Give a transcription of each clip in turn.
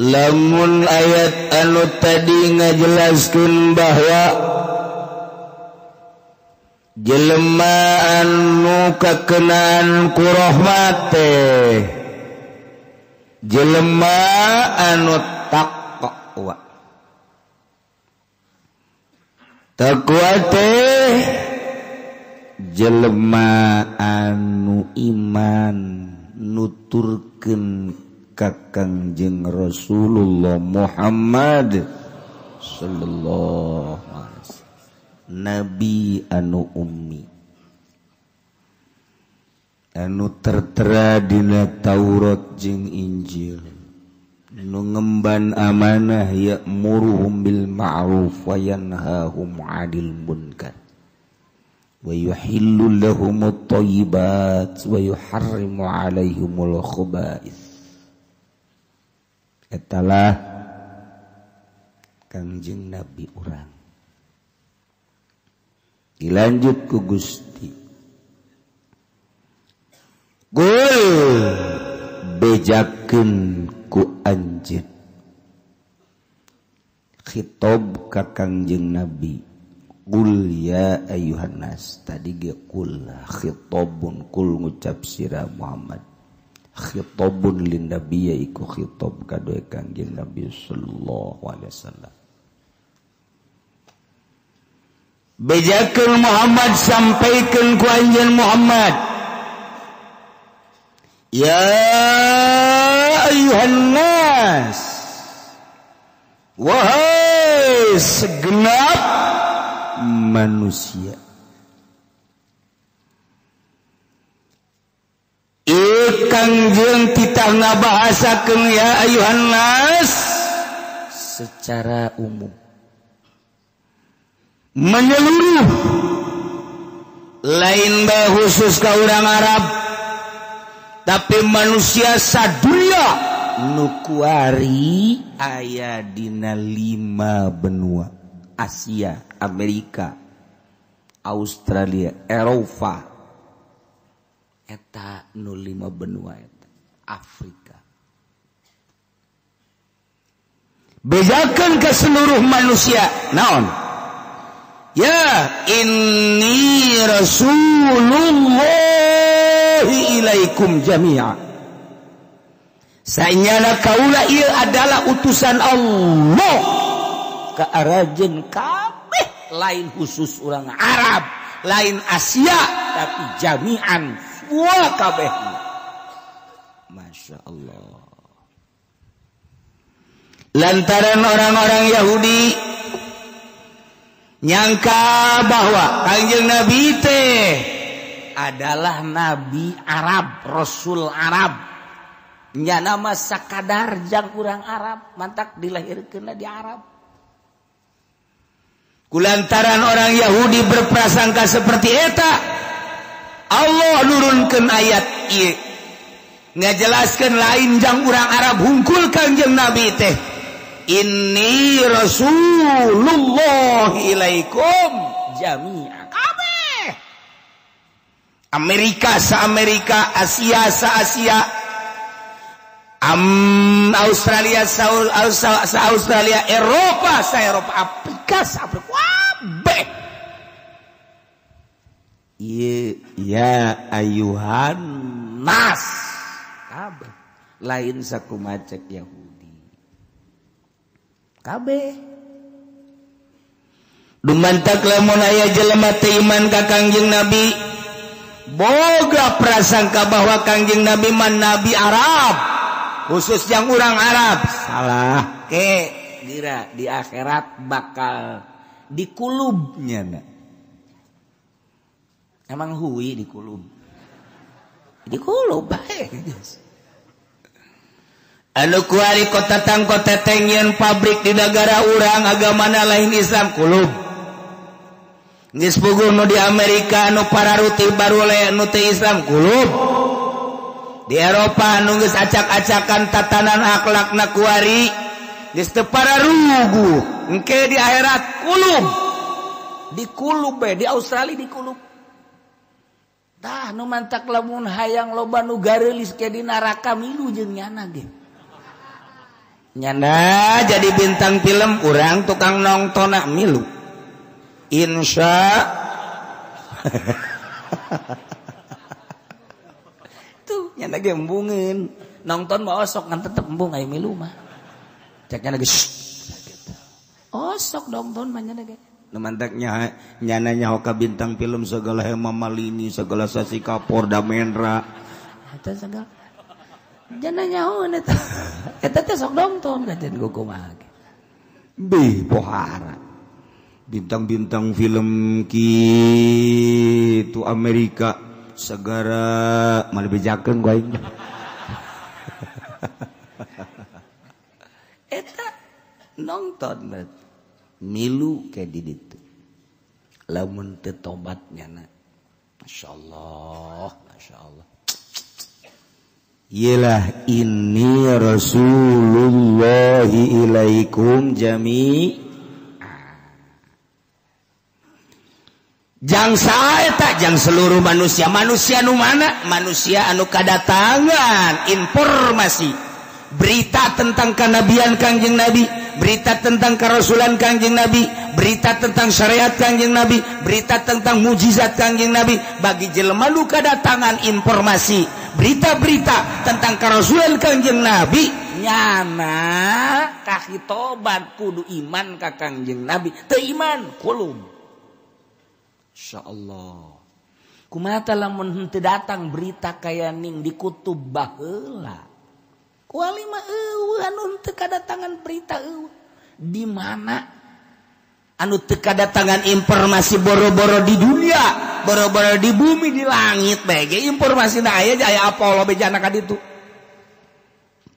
Lamun ayat anu tadi ngajelaskeun bahwa jelema anu kakenaan ku rahmat teh jelema anu taqwa. Taqwa teh jelema anu iman nuturkeun ka Kangjeng Rasulullah Muhammad sallallahu alaihi wasallam, nabi anu ummi anu tertera dina Taurat jeung Injil, nu ngemban amanah ya'muruhum bil ma'ruf wa yanhahum 'anil munkar wa yuhillu lahumut thayyibat wa yuharrimu 'alaihimul khaba'ith. Etalah Kangjeng Nabi urang. Dilanjut ku Gusti. Qul bejakeun ku anjeun. Khitab ka Kangjeng Nabi. Qul ya ayyuhan nas. Tadi ge qul khitabun qul ngucap sira Muhammad. Khitabun lin nabi iku khitab kadoe Kangjeng Nabi sallallahu alaihi wasallam. Bejakeun Muhammad, sampaikeun ku anjeun Muhammad. Ya ayyuhan nas, wahai segenap manusia. Kangjeng titah ngabahasakeun ya ayuhan nas secara umum, menyeluruh, lain bae khusus ka urang Arab, tapi manusia sadunya nu kuari aya dina 5 benua, Asia, Amerika, Australia, Eropa. Eta nu 5 benua eta Afrika. Bejakeun ke seluruh manusia naon? Ya inni rasulullahi ilaikum jami'a. Sanyana kaula ieu adalah utusan Allah ka arajeun kabeh, lain khusus urang Arab, lain Asia, tapi jami'an semua kabeh. Masya Allah. Lantaran orang-orang Yahudi nyangka bahwa Kangjeng Nabi teh adalah nabi Arab, Rasul Arab. Nya nama sakadar jang urang Arab, mantak dilahirkeunna di Arab. Kulantaran orang Yahudi berprasangka seperti eta, Allah nurunkeun ayat ieu ngajelaskeun lain jang urang Arab hungkul Kangjeng Nabi teh. Inni Rasulullah ilaikum jami'a. Kabeh. Amerika sa Amerika, Asia sa Asia, Australia sa Australia, Eropa sa Eropa, Afrika sa Afrika. Kabeh. Ya ayuhan nas. Kabeh. Lain sakumacek Yahudi. Kabeh. Dumantak lamun aya jelema teu iman ka Kangjeng Nabi, boga prasangka bahwa Kangjeng Nabi man nabi Arab, khusus yang urang Arab. Salah. Ke gira di akhirat bakal dikulubnya na. Emang hui dikulub. Dikulub bae guys. Anu kuari kota tangko tetengyeun pabrik di negara urang agamana lain Islam kulub. Geus puguh nu di Amerika nu pararuti barule nu teu Islam kulub. Di Eropa nu geus acak-acakan tatanan akhlakna kuari geus teu pararuguh. Engke di akhirat kulub. Dikulub bae di Australia dikulub. Tah nu mantak lamun hayang loba nu gareulis ke di neraka milu jeung nyana ge. Nyana jadi bintang film urang tukang nongtona milu. Insya tuh nyana ge embungeun nonton mah osok ngan tetep embung aya milu mah. Cek nyana ge osok nonton mah nyana ge. Nu mantak nyana nyaho ka bintang film segala Hema Malini, segala Sasi Kapoor, Damendra. Eta segala jana nyaho eta. Eta teh sok nonton kajen kumaha ge. Bih pohara. Bintang-bintang film kitu Amerika segara mah dibejakeun ku aing. Eta nonton berarti milu ke di ditu. Lamun teu tobat nyana. Masyaallah, masyaallah. Yelah inni rasulullahi ilaikum jami. Jang saeta jang seluruh manusia, manusia nu mana? Manusia anu kadatangan informasi berita tentang kenabian Kangjeng Nabi, berita tentang kerasulan Kangjeng Nabi, berita tentang syariat Kangjeng Nabi, berita tentang mujizat Kangjeng Nabi. Bagi jelema nu kadatangan informasi berita-berita tentang kerasulan Kangjeng Nabi, nyana kahitoban kudu iman ka Kangjeng Nabi, teu iman kulum. Insyaallah. Kumaha lamun henteu datang berita kaya ning di kutub baheula. Kuali mah eueuh anu teu kadatangan berita eueuh. Di mana anu teu kadatangan informasi boro-boro di dunia, boro-boro di bumi, di langit bae ge informasina aya aya Apollo bejana ka ditu.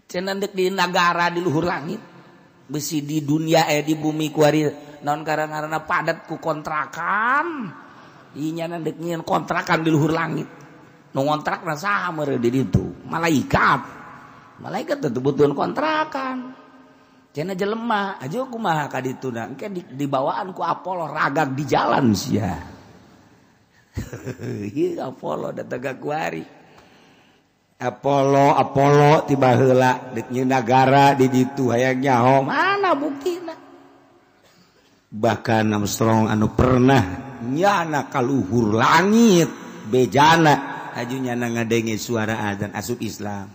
Cenah deuk di nagara di luhur langit. Besi di dunia di bumi kuari naon karang-karana padat ku kontrakan. Inya dek nyieun kontrakan di luhur langit. Nu ngontrakna saha meureun di ditu? Malaikat. Malaikat teu butuhan kontrakan. Cenah jelema, aja kumaha ka dituna? Engke dibawaan ku Apollo ragag di jalan sia. Ieu Apollo datang ka kuari. Apollo Apollo tiba heula deuk nyieun nagara di ditu hayang nyaho mana buktina? Bahkan Armstrong anu pernah nyana kaluhur langit bejana aju nyana ngadenge suara azan asup Islam.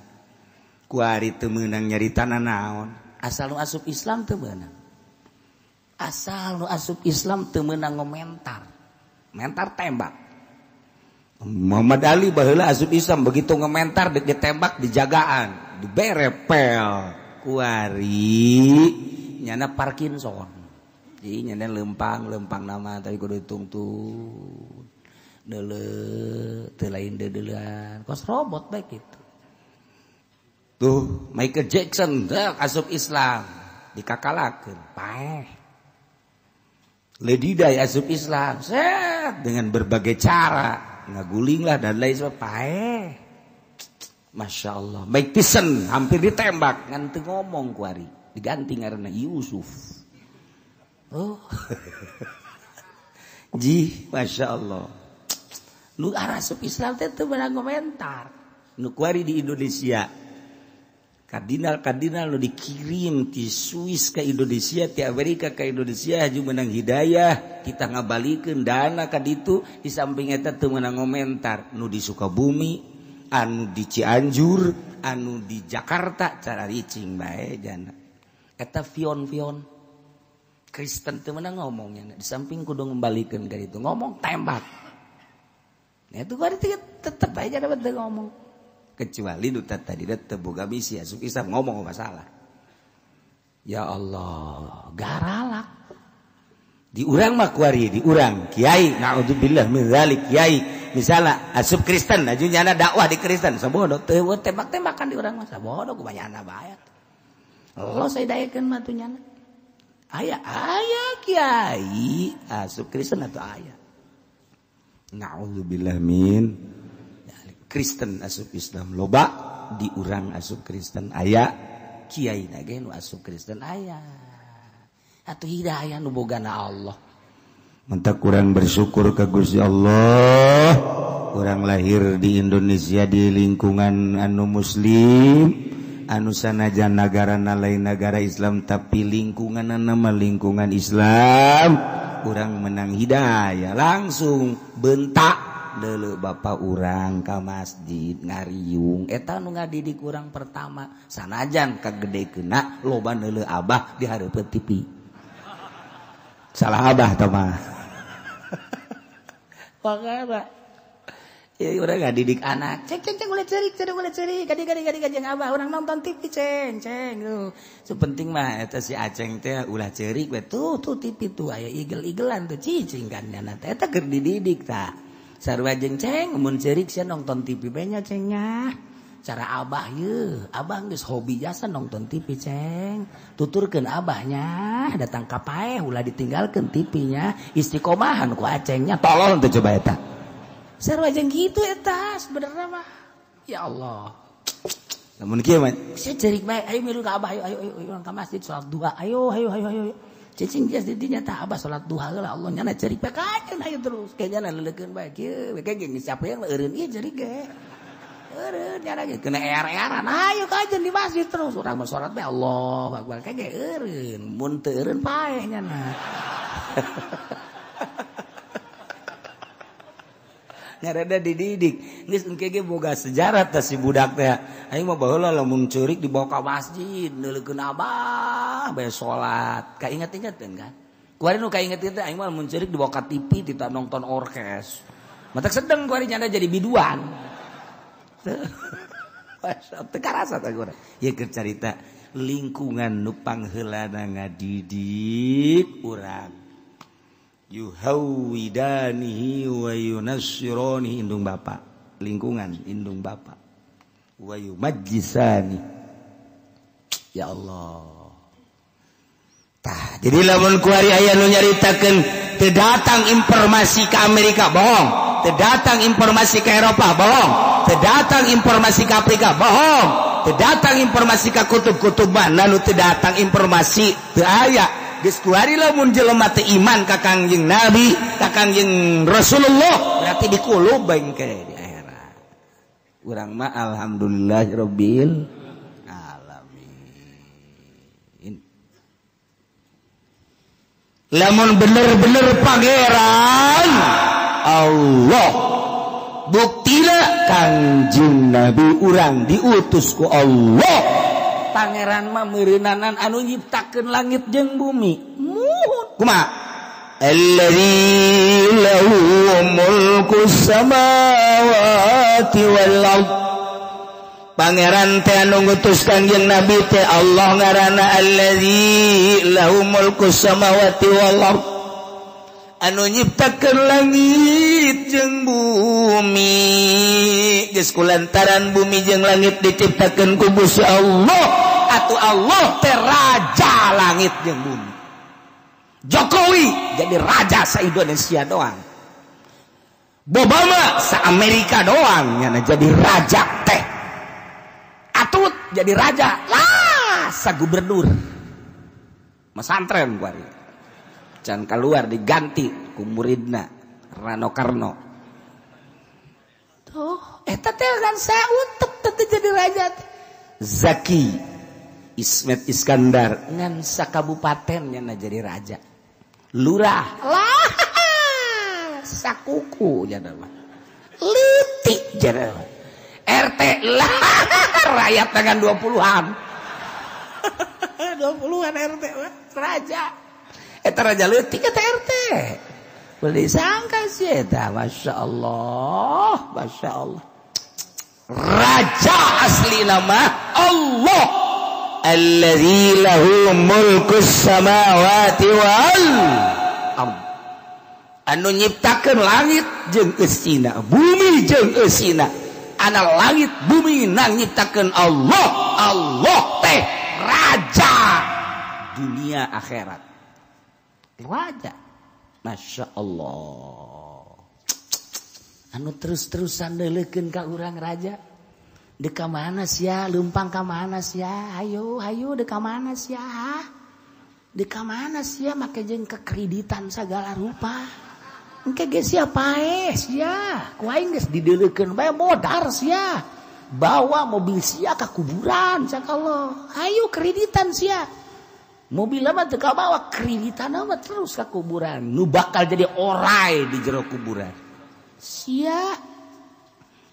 Kuari teu meunang nyaritana naon? Asal nu asup Islam teu meunang. Asal nu asup Islam teu meunang ngomentar. Mentar tembak. Muhammad Ali baheula asup Islam begitu ngomentar deuk ditembak dijagaan, diberepel. Kuari nyana Parkinson. Jadi nyana lempang nama tapi kudu tungtun. Deuleu teu lain deudeulean, kos robot bae kitu. Tuh Michael Jackson asup Islam dikakalakeun, paeh. Lady Di asup Islam, set dengan berbagai cara, ngaguling lah dan lain sebagainya, paeh. Masya Allah, Mike Tyson hampir ditembak ngan teu ngomong kuari, diganti ngaranna Yusuf. Oh. Ji, Masya Allah. Nu asup Islam teh teu meunang komentar. Nu kuari di Indonesia. Kardinal-kardinal nu dikirim ti Swiss ke Indonesia, ti Amerika ke Indonesia haju menang hidayah, kita ngabalikeun dana ka ditu, di samping eta teu meunang komentar. Nu di Sukabumi, anu di Cianjur, anu di Jakarta cara ricing bae jana. Eta fion-fion Kristen teu meunang ngomongnya, di samping kudu ngembalikan ka ditu, ngomong tembak. Nah itu berarti tetep aja dapat ngomong. Kecuali nu tadi teu boga misi asup Islam ngomong masalah. Ya Allah, garalak. Di urang mah kuari, di urang kiai naudzubillah min zalik kiai. Misalnya asup Kristen aju nyana dakwah di Kristen, sabodo teu tembak-tembakan di urang mah sabodo kumaha nyana bae. Lo saya daekeun mah tuh nyana. Aya aya kiai asup Kristen atau aya. Naudzubillah min Kristen asup Islam loba, di urang asup Kristen aya, kiai na ge nu asup Kristen aya. Atuh hidayah nu bogana Allah. Mentak kurang bersyukur ka Gusti Allah, urang lahir di Indonesia di lingkungan anu muslim, Anu sanajan nagarana lain negara Islam tapi lingkunganna mah lingkungan Islam, urang menang hidayah langsung bentak deuleu bapa urang ka masjid ngariung eta nu ngadidik urang pertama sanajan kagedekeunna loba neuleu abah di hareupeun TV. Salah abah tah mah. Pakara. Ya urang ngadidik anak, ceng ceng ceng ulah ceurik, ceurik ulah ceurik, gadi gadi gadi jeung abah urang nonton TV ceng ceng tuh. Sepenting mah eta si Aceng teh ulah ceurik we tuh tuh TV tuh aya igel-igelan tuh cicing kan nyana teh eta keur dididik tah. Sarua jeung ceng mun ceurik sia nonton TV bae nya ceng nya. Cara abah ye, abah geus hobi jasa nonton TV ceng. Tuturkeun abahnya, datang ka paeh ulah ditinggalkeun TV-nya, istiqomahan ku acengnya tolol teu coba eta. Sarua jeung kitu eta sebenarnya mah. Ya Allah. Lamun kieu mah sia ceurik bae, ayo milu ka abah, ayo ayo ayo urang ka masjid salat duha. Ayo ayo ayo ayo. Cicing geus di dinya tah abah salat duha heula Allah nyana ceurik bae kajeun ayo terus. Kayaknya leleukeun bae kieu, we ge geus capean eureun ieu ceurik ge. Eureun nyana ge kena ear-earan ayo kajeun di masjid terus. Urang mah salat bae Allahu akbar kayak ge eureun, mun teu eureun paeh nyana. Ngarada dididik geus engke ge boga sejarah tah si budak teh. Aing mah baheula lamun ceurik dibawa ka masjid neuleukeun abah bae salat. Kainget-ingeteun kan. Kuari nu kainget-inget aing mah lamun ceurik dibawa ka TV tita nonton orkes. Matak sedeng kuari nyana jadi biduan. Teu karasa tah urang. Ieu keur carita lingkungan nu pangheulana ngadidik urang. Yuhawidanihi wa yunassironihi indung bapa, lingkungan indung bapa, wa yumajjisani. Ya Allah. Tah, jadi lamun kuari aya nu nyaritakeun teu datang informasi ke Amerika bohong, teu datang informasi ke Eropa bohong, teu datang informasi ke Afrika bohong, teu datang informasi ke kutub-kutub mana nu teu datang informasi teu aya. Geus kuari lamun jelema teu iman ka Kangjeng Nabi, ka Kangjeng Rasulullah, berarti dikulub engke di akhirat. Urang mah alhamdulillahirabbil alamin. Lamun bener-bener pangeran Allah, buktina Kangjeng Nabi urang diutus ku Allah. Pangeran mah meureunanan anu nyiptakeun langit jeung bumi. Muhun. Kumaha? Allazi lahu mulku samawati wal ard. Pangeran teh anu ngutus Kangjeng Nabi teh Allah ngaranna allazi lahu mulku samawati wal ard. Anu nyiptakeun langit jeung bumi. Geus kulantaran bumi jeung langit diciptakeun ku Gusti Allah. Atuh Allah teh raja langit jeung bumi. Jokowi jadi raja sa-Indonesia doang. Obama sa-Amerika doang nyana jadi raja teh. Atut jadi raja lah sa gubernur. Mesantren kuari. Can keluar diganti ku muridna Rano Karno. Tuh, eta teh kan sautep teh jadi raja teh. Zaki Ismet Iskandar ngan sakabupaten nyana jadi raja. Lurah lah sakuku nyana mah. Leutik nyana mah. RT lah rakyat dengan 20-an. 20-an RT mah raja. Eta raja leutik eta RT. Boleh disangka sih eta, Masya Allah, Masya Allah. Raja asli nama Allah. Allazi lahu mulkus samawati wal ard. Anu nyiptakeun langit jeung eusina, bumi jeung eusina. Ana langit bumi nang nyiptakeun Allah. Allah teh raja dunia akhirat. Raja. Masya Allah. Anu terus-terusan neuleukeun ka urang raja. Deka mana sia, leumpang ka mana sia? Ayo, ayo deka mana sia? Deka mana sia make jeung kekreditan sagala rupa. Engke ge sia paeh sia. Ku aing geus dideulekeun bae modar sia. Bawa mobil sia ka kuburan cak Allah. Hayu kreditan sia. Mobil mah teu kabawa, kreditan mah terus ka kuburan. Nu bakal jadi orai di jero kuburan. Sia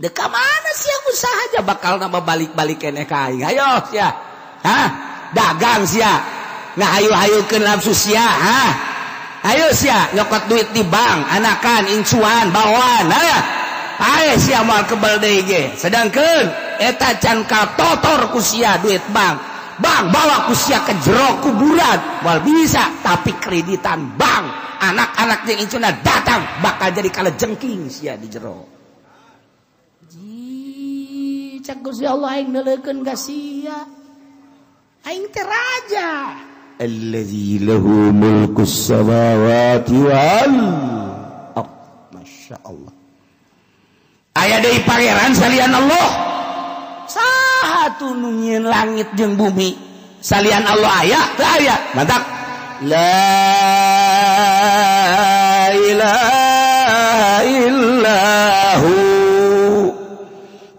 deka mana sia usaha aja bakal nambah balik-balik keneh ka aing. Hayo sia. Hah? Dagang sia. Nah hayu-hayukeun nafsu sia, hah? Ayo sia nyokot duit di bank, anakan, incuan, bawaan, ha? Ayo sia moal kebal deui ge. Sedangkeun eta can katotor ku sia duit bank. Bank bawa ku sia ke jero kuburan, moal bisa, tapi kreditan bank. Anak-anak jeung incuna datang bakal jadi kalejengking sia di jero. Ji, cak Gusti Allah aing neuleukeun ka sia. Aing teh raja. Allazi lahu mulkus samawati wal ard. Masya Allah. Aya deui pangeran salian Allah. Saha tuh nu nyieun langit jeung bumi? Salian Allah aya teu aya? Mantap. La ilaha illahu.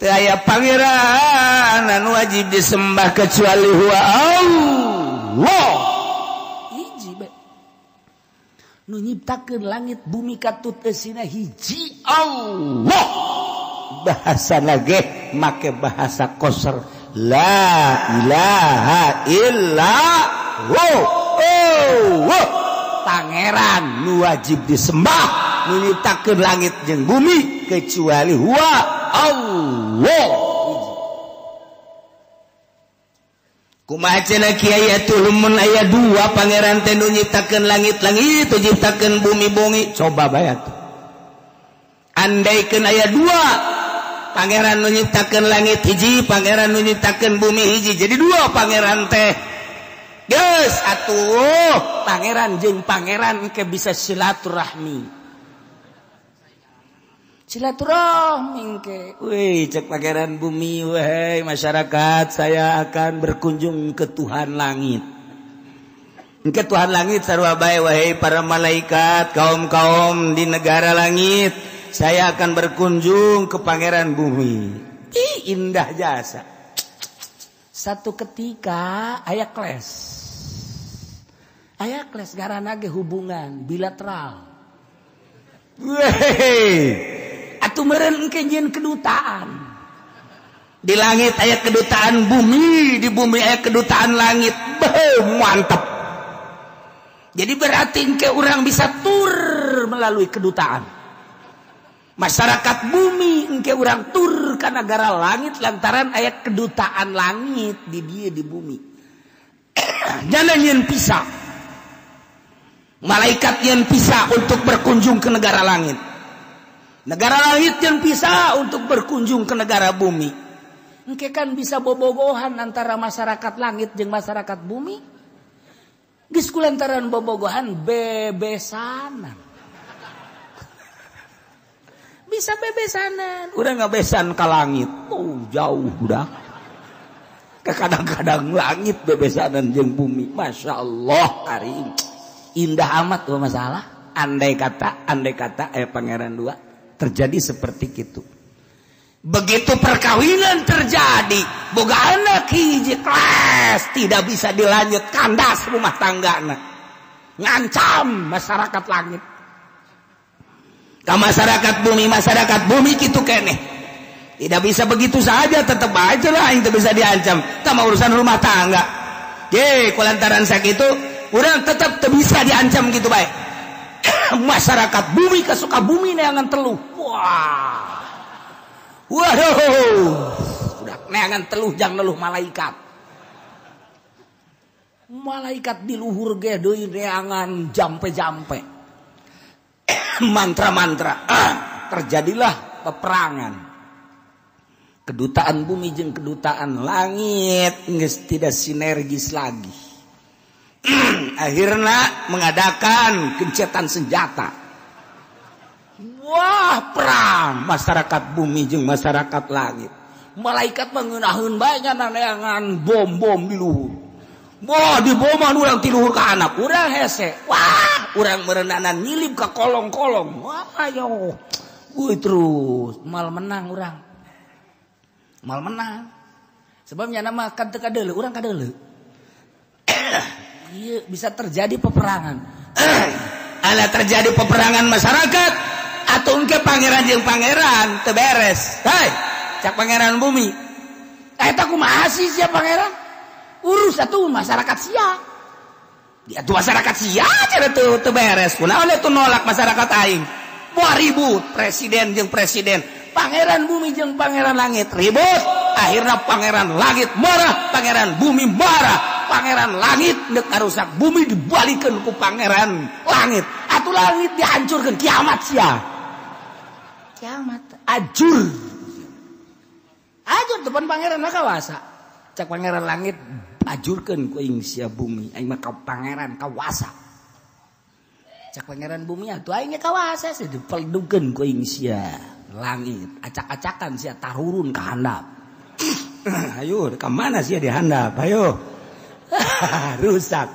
Teu aya pangeran anu wajib disembah kecuali huwa Allah. Nu nyiptakeun langit bumi katut eusina hiji Allah. Bahasa lagi make bahasa koser la ilaha illa hu. Oh, pangeran nu wajib disembah nu nyiptakeun langit jeung bumi kecuali huwa Allah. Kumaha cenah kiai atuh lamun aya dua pangeran teh nu nyiptakeun langit-langit nu nyiptakeun bumi-bumi, coba bae atuh. Andaikeun aya dua pangeran nu nyiptakeun langit hiji, pangeran nu nyiptakeun bumi hiji, jadi dua pangeran teh. Geus atuh, pangeran jeung pangeran engke bisa silaturahmi. Silaturahmi engke. Wih, cek pangeran bumi, wahai masyarakat, saya akan berkunjung ke Tuhan langit. Engke Tuhan langit sarua bae, wahai para malaikat, kaum-kaum di negara langit, saya akan berkunjung ke pangeran bumi. Ih, indah jasa. Satu ketika aya kles. Aya kles garana ge hubungan bilateral. Weh. Atuh meureun engke nyieun kedutaan. Di langit aya kedutaan bumi, di bumi aya kedutaan langit. Beuh, mantap. Jadi berarti engke urang bisa tur melalui kedutaan. Masyarakat bumi engke urang tur ka negara langit lantaran aya kedutaan langit di dieu di bumi. Jangan nyieun visa. Malaikat nyieun visa untuk berkunjung ke negara langit. Negara langit yang bisa untuk berkunjung ke negara bumi. Engke kan bisa bobogohan antara masyarakat langit jeung masyarakat bumi. Geus kulantaran bobogohan bebesanan. Bisa bebesanan. Urang ngabesan ka langit. Oh, jauh udah. Kadang-kadang langit bebesanan jeung bumi. Masya Allah karim. Indah amat tuh masalah. Andai kata pangeran dua terjadi seperti itu. Begitu perkawinan terjadi, boga anak hiji kelas tidak bisa dilanjut, kandas rumah tanggana. Ngancam masyarakat langit. Ka masyarakat bumi kitu keneh. Tidak bisa begitu saja, tetap aja lah yang bisa diancam. Sama urusan rumah tangga. Ye, kulantaran sakitu urang tetap teu bisa diancam gitu bae. Masyarakat bumi ke Sukabumi neangan teluh. Wah. Waduh. Udah neangan teluh jang neluh malaikat. Malaikat di luhur ge deui neangan jampe-jampe. Mantra-mantra. Terjadilah peperangan. Kedutaan bumi jeung kedutaan langit geus tidak sinergis lagi. Akhirnya mengadakan gencatan senjata. Wah, perang masyarakat bumi jeung masyarakat langit. Malaikat mengeunahun bae neangan bom-bom di luhur. Wah, diboman urang ti luhur ka anak urang hese. Wah, urang meureunanan nyilib ka kolong-kolong. Wah, ayo. Wih, terus mal menang urang. Mal menang. Sebabnya nama kan teu kadeuleu, urang kadeuleu. Ieu bisa terjadi peperangan. Ala terjadi peperangan masyarakat atau engke pangeran jeung pangeran teu beres. Hei, cak pangeran bumi. Eta kumaha sih sia pangeran? Urus atuh masyarakat sia. Dia tuh masyarakat sia cara tuh teu beres. Kunaon atuh nolak masyarakat aing? Wah ribut presiden jeung presiden, pangeran bumi jeung pangeran langit ribut. Akhirnya pangeran langit marah, pangeran bumi marah, pangeran langit nek ngarusak bumi dibalikeun ku pangeran langit. Atuh langit dihancurkeun kiamat sia. Kiamat ajur. Ajur depan pangeran mah kawasa. Cak pangeran langit ajurkeun ku aing sia bumi, aing mah ka pangeran kawasa. Cak pangeran bumi atuh aing kawasa sia dipeldugkeun ku aing sia langit. Acak-acakan sia tarurun ka handap. Ayo ka mana sia di handap? Ayo. Rusak.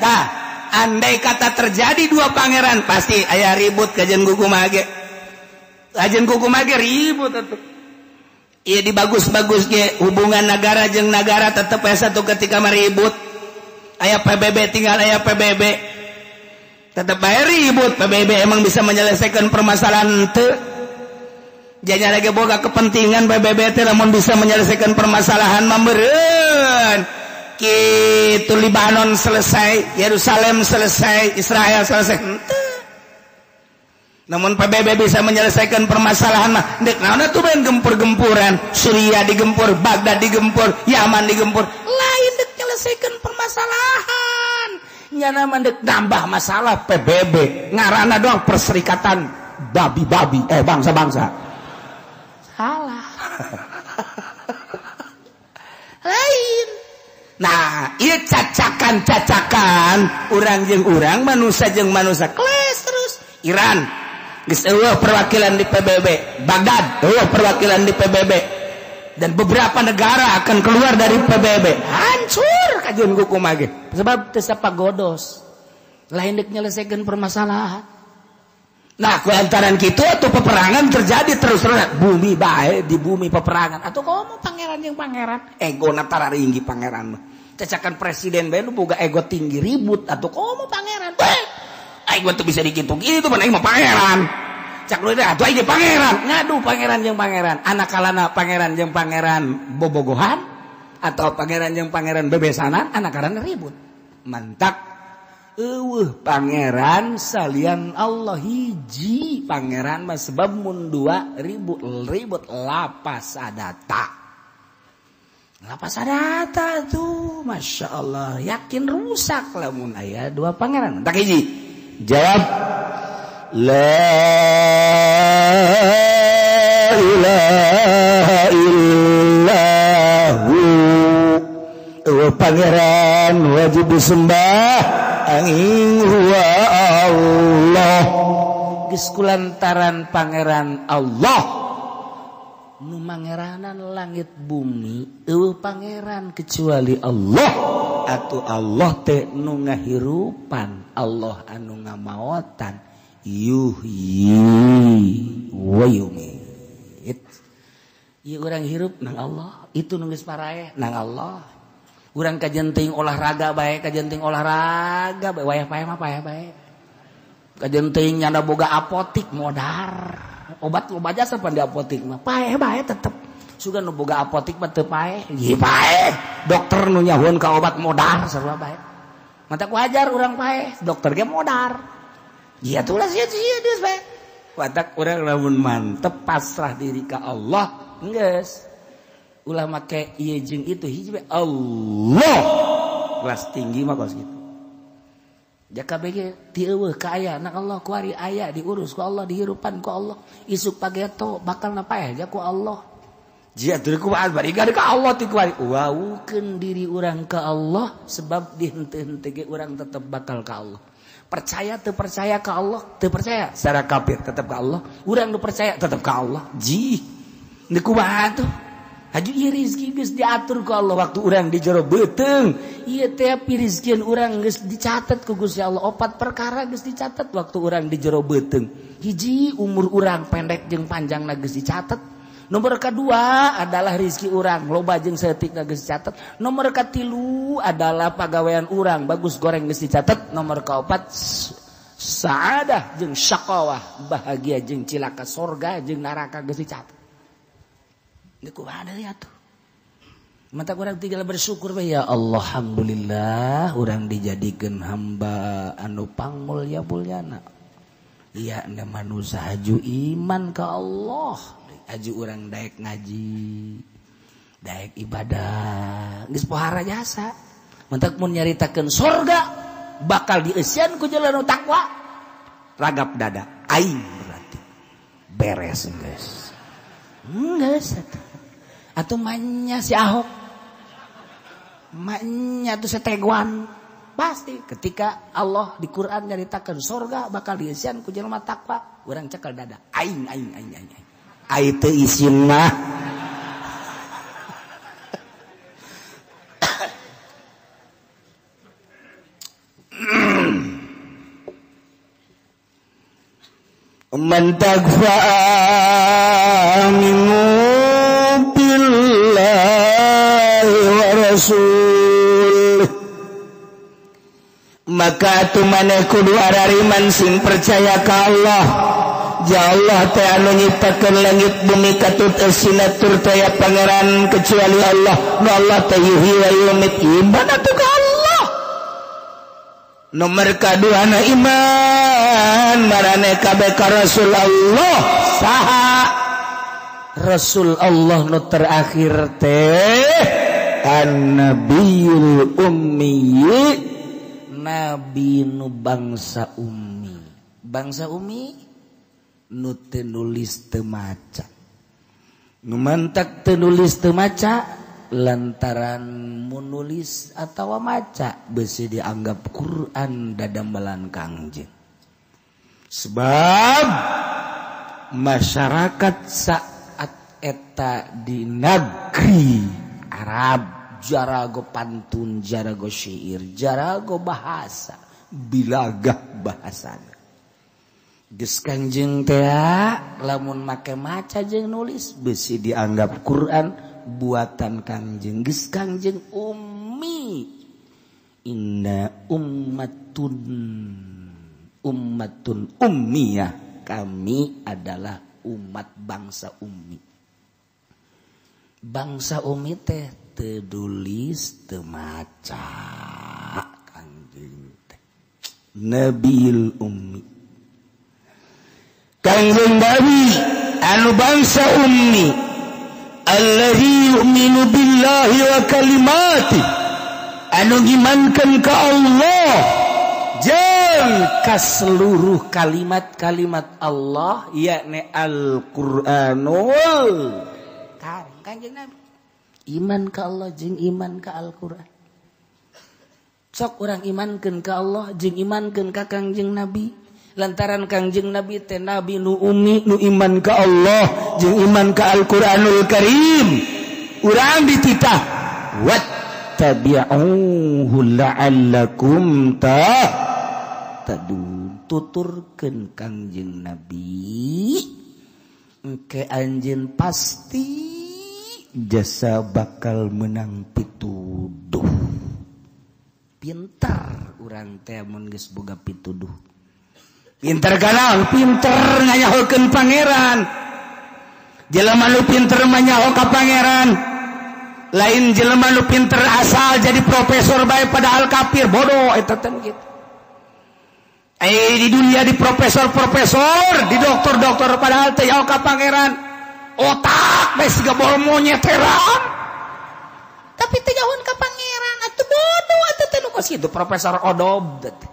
Tah, andai kata terjadi dua pangeran pasti aya ribut kajian kuku mage. Kajian kuku mage ribut atuh. Iya dibagus-bagus ge hubungan negara jeung negara tetep aya satu ketika meribut. Aya PBB tinggal aya PBB. Tetep bae ribut. PBB emang bisa menyelesaikan permasalahan teu. Janya lagi boga kepentingan PBB teh lamun bisa menyelesaikan permasalahan mah meureun. Kitu Libanon selesai, Yerusalem selesai, Israel selesai. Henteu. Namun PBB bisa menyelesaikan permasalahan mah dek naon atuh bae gempur-gempuran, Suriah digempur, Baghdad digempur, Yaman digempur, lain dek nyelesaikan permasalahan. Nyana mah dek nambah masalah PBB, ngaranna doang perserikatan babi-babi, bangsa-bangsa. Salah. Lain. Nah, ieu cacakan-cacakan urang jeung urang, manusia jeung manusia kles terus. Iran geus eueuh perwakilan di PBB, Baghdad eueuh perwakilan di PBB, dan beberapa negara akan keluar dari PBB. Hancur kajian kuku mage. Sebab teu sapagodos. Lain dek nyelesaikeun permasalahan. Nah, ku lantaran kitu atuh peperangan terjadi terus-terusan. Bumi bae di bumi peperangan. Atuh komo pangeran jeung pangeran, egona tararinggi pangeran mah. Cacakan presiden bae nu boga ego tinggi ribut atuh komo pangeran. Aing mah teu bisa dikitu-kitu pan aing mah pangeran. Cak lu teh atuh aing ge pangeran. Ngadu pangeran jeung pangeran. Anak kalana pangeran jeung pangeran bobogohan atau pangeran jeung pangeran bebesanan, anak kalana ribut. Mantak eueuh pangeran salian Allah hiji pangeran mah sebab mun dua ribut ribut lapas adata. Lapas adata tuh Masya Allah yakin rusak lamun aya dua pangeran. Tak hiji. Jawab la ilaha illahu. Eueuh pangeran wajib disembah angin huwa Allah. Geus kulantaran pangeran Allah nu mangeranan langit bumi eueuh pangeran kecuali Allah. Atuh Allah teh nu ngahirupan, Allah anu ngamaotan, yuhyi wa yumiit. Ieu urang hirup nang Allah, itu nu geus paraeh nang Allah. Urang kajenting olahraga bae, kajenting olahraga bae, wayah paeh mah paeh bae. Kajenting nyanda boga apotik modar. Obat loba jasa pan di apotik mah paeh bae tetep. Sugan nu boga apotik mah teu paeh, ieu paeh. Dokter nu nyahueun ka obat modar sarua bae. Mata ku ajar urang paeh, dokter ge modar. Ieu atuh lah sia sia geus bae. Watak urang lamun mantep pasrah diri ka Allah, geus. Ulah make ieu jeung itu hiji bae Allah. Kelas tinggi mah kos kitu. Jaka BG ti eueuh ka aya na Allah kuari aya diurus ku Allah dihirupan ku Allah isuk pageto bakal napaeh ja ku Allah. Jia teu kumaha bari ka Allah ti kuari waukeun diri urang ka Allah sebab dihenteu-henteu ge urang tetep bakal ka Allah. Percaya teu percaya ka Allah, teu percaya secara kafir tetep ka Allah. Urang nu percaya tetep ka Allah. Ji deuk kumaha tuh? Haju ieu rezeki geus diatur ku Allah waktu urang di jero beuteung. Ieu teh pirizkian urang geus dicatet ku Gusti Allah. Opat perkara geus dicatet waktu urang di jero beuteung. Hiji umur urang pendek jeung panjangna geus dicatet. Nomor kedua adalah rizki urang loba jeung saeutik geus dicatet. Nomor katilu adalah pagawean urang bagus goreng geus dicatet. Nomor kaopat saadah jeung syaqawah, bahagia jeung cilaka, sorga jeung neraka geus dicatet. Niku ada ya tuh. Mata urang tinggal bersyukur we ya Allah, alhamdulillah urang dijadikeun hamba anu pangmulya mulyana. Iya na manusia haju iman ka Allah. Aju urang daek ngaji, daek ibadah, geus pohara jasa. Mentak mun nyaritakeun sorga bakal dieusian ku jalan nu takwa. Ragap dada aing berarti beres geus. Geus atuh. Atuh manya si Ahok. Manya tuh seteguan. Pasti ketika Allah di Quran nyaritakeun sorga bakal dieusian ku jelema takwa, urang cekel dada aing aing aing aing. Aing teu isin mah. Man tagfa aminu billahi wa rasul, maka atuh maneh kudu arariman sing percaya ka Allah. Ya Allah teh anu nyiptakeun langit bumi katut eusina tur taya pangeran kecuali Allah. Nu Allah teh yuhyi wa yumit, iman atuh ka Allah. Nomor kaduana iman marane kabeh ka Rasul Allah. Saha Rasul Allah nu terakhir teh An-Nabiyul Ummi, nabi nu bangsa ummi. Bangsa ummi nu teu nulis teu maca. Nu mantak teu nulis teu maca lantaran menulis atawa maca besi dianggap Quran dadambelan Kangjeng. Sebab masyarakat saat eta di negeri Arab jarago pantun, jarago syair, jarago bahasa, bilagah bahasana. Geus Kangjeng teh lamun make maca jeung nulis besi dianggap Quran buatan Kangjeng. Geus Kangjeng ummi, inna ummatun ummatun ummiyah, kami adalah umat bangsa ummi. Bangsa ummi teh teu tulis teu maca Kangjeng teh. Nabil ummi, Kangjeng Nabi anu bangsa ummi, alladzi yu'minu billahi wa kalimati, anu ngimankeun ka Allah jeung ka seluruh kalimat-kalimat Allah, yakni Al-Qur'anul Karim. Kangjeng Nabi iman ka Allah jeung iman ka Al-Qur'an. Sok urang imankeun ka Allah jeung imankeun ka Kangjeng Nabi. Lantaran Kangjeng Nabi teh nabi nu ummi nu iman ka Allah jeung iman ka Al-Qur'anul Karim. Urang dititah wattabi'uhu la'allakum tahtadun. Tuturkeun Kangjeng Nabi engke anjeun pasti jasa bakal menang pituduh. Pintar urang teh mun geus boga pituduh. Pinter galau, pinter nganyahokeun pangeran. Jelema nu pinter manyaho ka pangeran. Lain jelema nu pinter asal jadi profesor bae padahal kafir, bodoh eta teh kitu. Di dunia di profesor-profesor, di dokter-dokter padahal teh nyaho ka pangeran. Otak bae siga bol monyet heran. Tapi teh nyahoan ka pangeran atuh bodoh eta teh nu kos kitu profesor odob teh.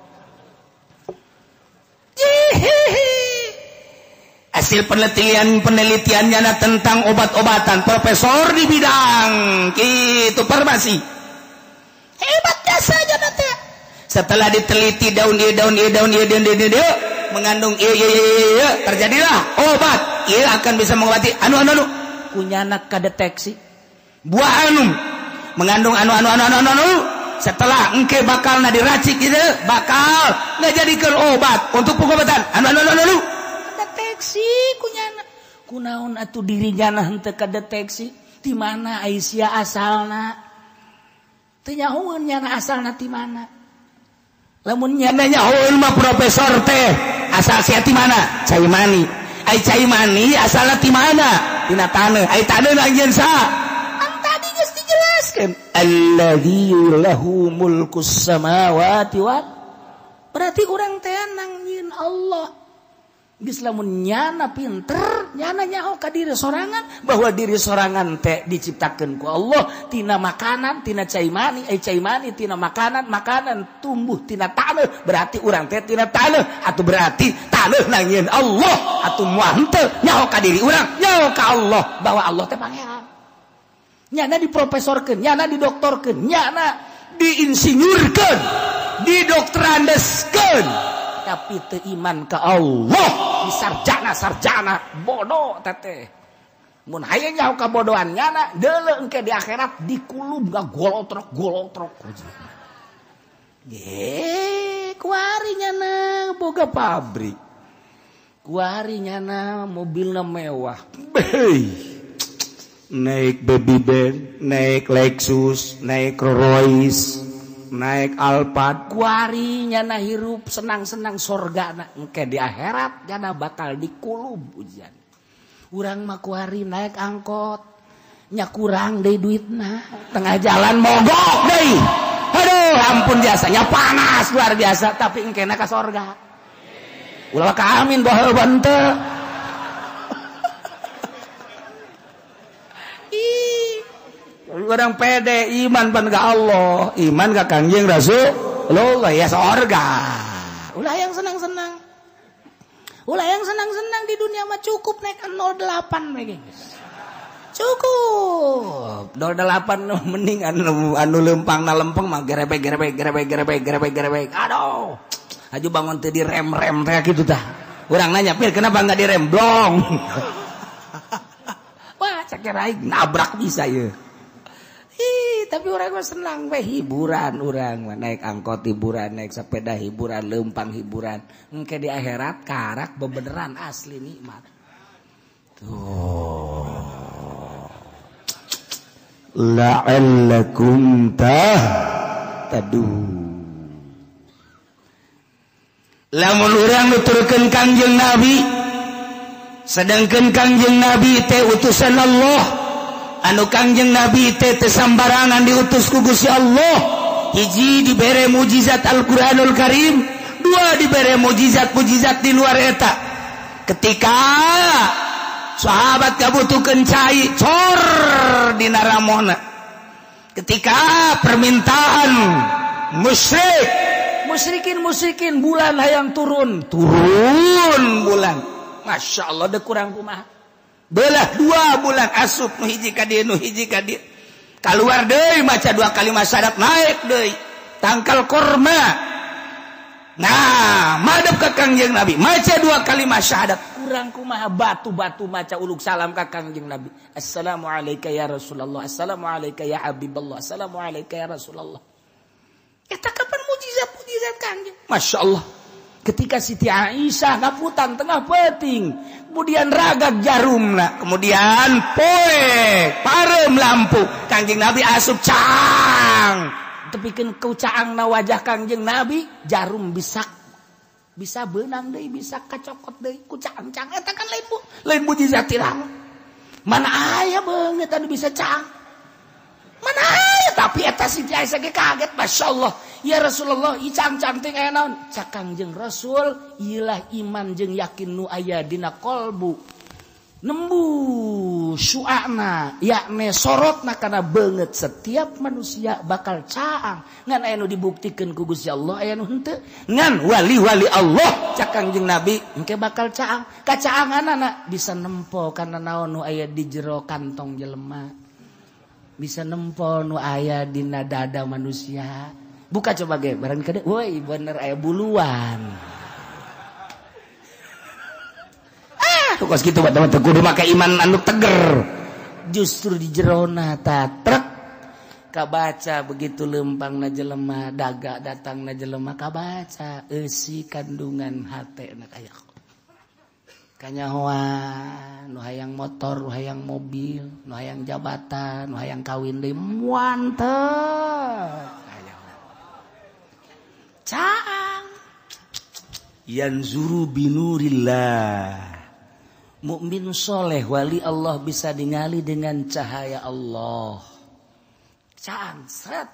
Hasil penelitiannya tentang obat-obatan, profesor di bidang gitu farmasi. Hebat jasanya nanti. Setelah diteliti daun ieu daun ieu daun ieu daun ieu ieu mengandung ieu ieu ieu terjadilah obat. Ieu akan bisa mengobati anu anu anu. Kunyana kadeteksi buah anu mengandung anu anu anu anu anu. Setelah engke bakal na diracik gitu bakal ngajadikeun obat untuk pengobatan anu anu anu anu. Deteksi kunyana Kunaon atuh diri nyana henteu kadeteksi ti mana Aisyah asalna? Teu nyahoeun nyana asalna ti mana? Lamun nyana nyahoeun mah profesor teh asal sia ti mana? Cai mani. Ai cai mani asalna ti mana? Tina taneuh. Ai taneuh anjeun saha? Kan tadi geus dijelaskeun. Alladzi lahu mulkus samawati wal. Berarti urang teh nangyin Allah. Geus lamun nyana pinter, nyana nyaho ka diri sorangan bahwa diri sorangan teh diciptakeun ku Allah tina makanan, tina cai mani, ai cai mani tina makanan, makanan tumbuh tina taneuh, berarti urang teh tina taneuh, atuh berarti taneuh nangieun Allah, atuh moal henteu nyaho ka diri urang, nyaho ka Allah bahwa Allah teh pangeran. Nyana diprofesorkeun, nyana didoktorkeun, nyana diinsinyurkeun, didokterandeskeun, tapi teu iman ka Allah. Di sarjana-sarjana bodoh teteh mun hayang nyaho kabodohan nyana deuleu engke di akhirat dikulub golotrok-golotrok. Ge kuari nyana boga pabrik, kuari nyana mobilna mewah, beuh, naik baby band, naik Lexus, naik Rolls, naik Alphard, kuari nyana hirup senang-senang sorga na engke di akhirat nyana bakal dikulub ujian. Urang mah kuari naik angkot nya kurang deui duitna, tengah jalan mogok deui. Aduh ampun biasanya panas luar biasa tapi engkena ka sorga. Ulah ka amin baheul henteu. Orang pede iman pan ka Allah, iman ka Kangjeng Rasulullah ya sorga. Ulah yang senang-senang. Ulah yang senang-senang di dunia mah cukup naik 08 we guys. Cukup. 08 mending anu lempangna lempeng mah gerebek gerebek gerebek gerebek gerebek gerebek. Aduh. Aju bangun teu direm-rem teh kitu tah. Urang nanya, "Pir, kenapa enggak direm?" Blong. Wah, cek aing nabrak bisa ieu. Ih, tapi orang mah senang we hiburan urang mah naik angkot hiburan, naik sepeda hiburan, lempang hiburan. Engke di akhirat karak bebeneran asli nikmat. Tuh. La'allakum tahtadun. Lamun urang nuturkeun Kangjeng Nabi, sedangkeun Kangjeng Nabi teh utusan Allah. Anu Kangjeng Nabi teh teu sambarangan diutus ku Gusti Allah. Hiji dibere mujizat Al-Qur'anul Karim, dua dibere mujizat-mujizat di luar eta. Ketika sahabat kabutuhkeun cai cor dina ramona. Ketika permintaan musyrik, musyrikin bulan hayang turun, turun bulan. Masya Allah deh kurang kumaha. Belah 2 bulan asup nu hiji ka dieu nu hiji ka dieu. Kaluar deui maca 2 kalimat syahadat naik deui. Tangkal korma. Nah, madep ka Kangjeng Nabi maca 2 kalimat syahadat. Kurang kumaha batu-batu maca uluk salam ka Kangjeng Nabi. Assalamualaikum ya Rasulullah, assalamualaikum ya Habiballah, assalamualaikum ya Rasulullah. Eta kapan mujizat-mujizat Kangjeng? Masya Allah. Ketika Siti Aisyah ngaputan tengah peting, kemudian ragak jarumna, kemudian poek parem lampu, Kangjeng Nabi asup caang, tepikeun ku caangna wajah Kangjeng Nabi, jarum bisa beunang deui, bisa kacokot deui ku caang-caang eta kan lain mujizat tirang. Mana aya beungeut anu bisa caang? Mana aya, tapi eta Siti Aisyah ge kaget, Masya Allah. Ya Rasulullah, icang-cang teh aya naon? Cak Kangjeng Rasul, ilah iman jeung yakin nu aya dina kolbu. Nembu suana, yakni sorotna kana beungeut setiap manusia bakal caang. Ngan aya nu dibuktikeun ku Gusti Allah, aya nu henteu. Ngan wali-wali Allah, cak Kangjeng Nabi, engke bakal caang. Kacaanganana bisa nempo kana naon nu aya di jero kantong jelema. Bisa nempo nu aya dina dada manusia. Buka coba ge, barang kade, woi bener aya buluan. Ah, kos kitu mah teu kudu make iman anu teger. Justru di jerona tatrek kabaca begitu lempangna jelema, daga datangna jelema kabaca eusi kandungan hatena kaya. Kanyahoan nu hayang motor, nu hayang mobil, nu hayang jabatan, nu hayang kawin deui muantep. Caang yanzuru binurillah. Mukmin soleh wali Allah bisa ningali dengan cahaya Allah. Caang seret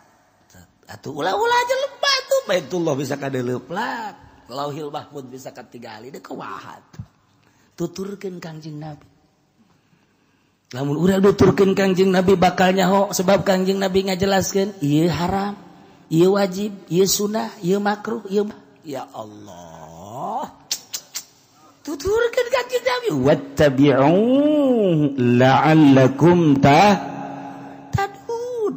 atuh ulah-ulah aja lupa tuh Baitullah bisa kadeleuplak, Lauhil Mahfud bisa katingali deui kumaha. Tuturkeun Kangjeng Nabi. Lamun urang nuturkeun Kangjeng Nabi bakal nyaho sebab Kangjeng Nabi ngajelaskeun ieu haram, ieu wajib, ieu sunnah, ieu makruh, ieu ya Allah. Tuturkeun Kangjeng Nabi wattabi'u la'allakum tahtadun.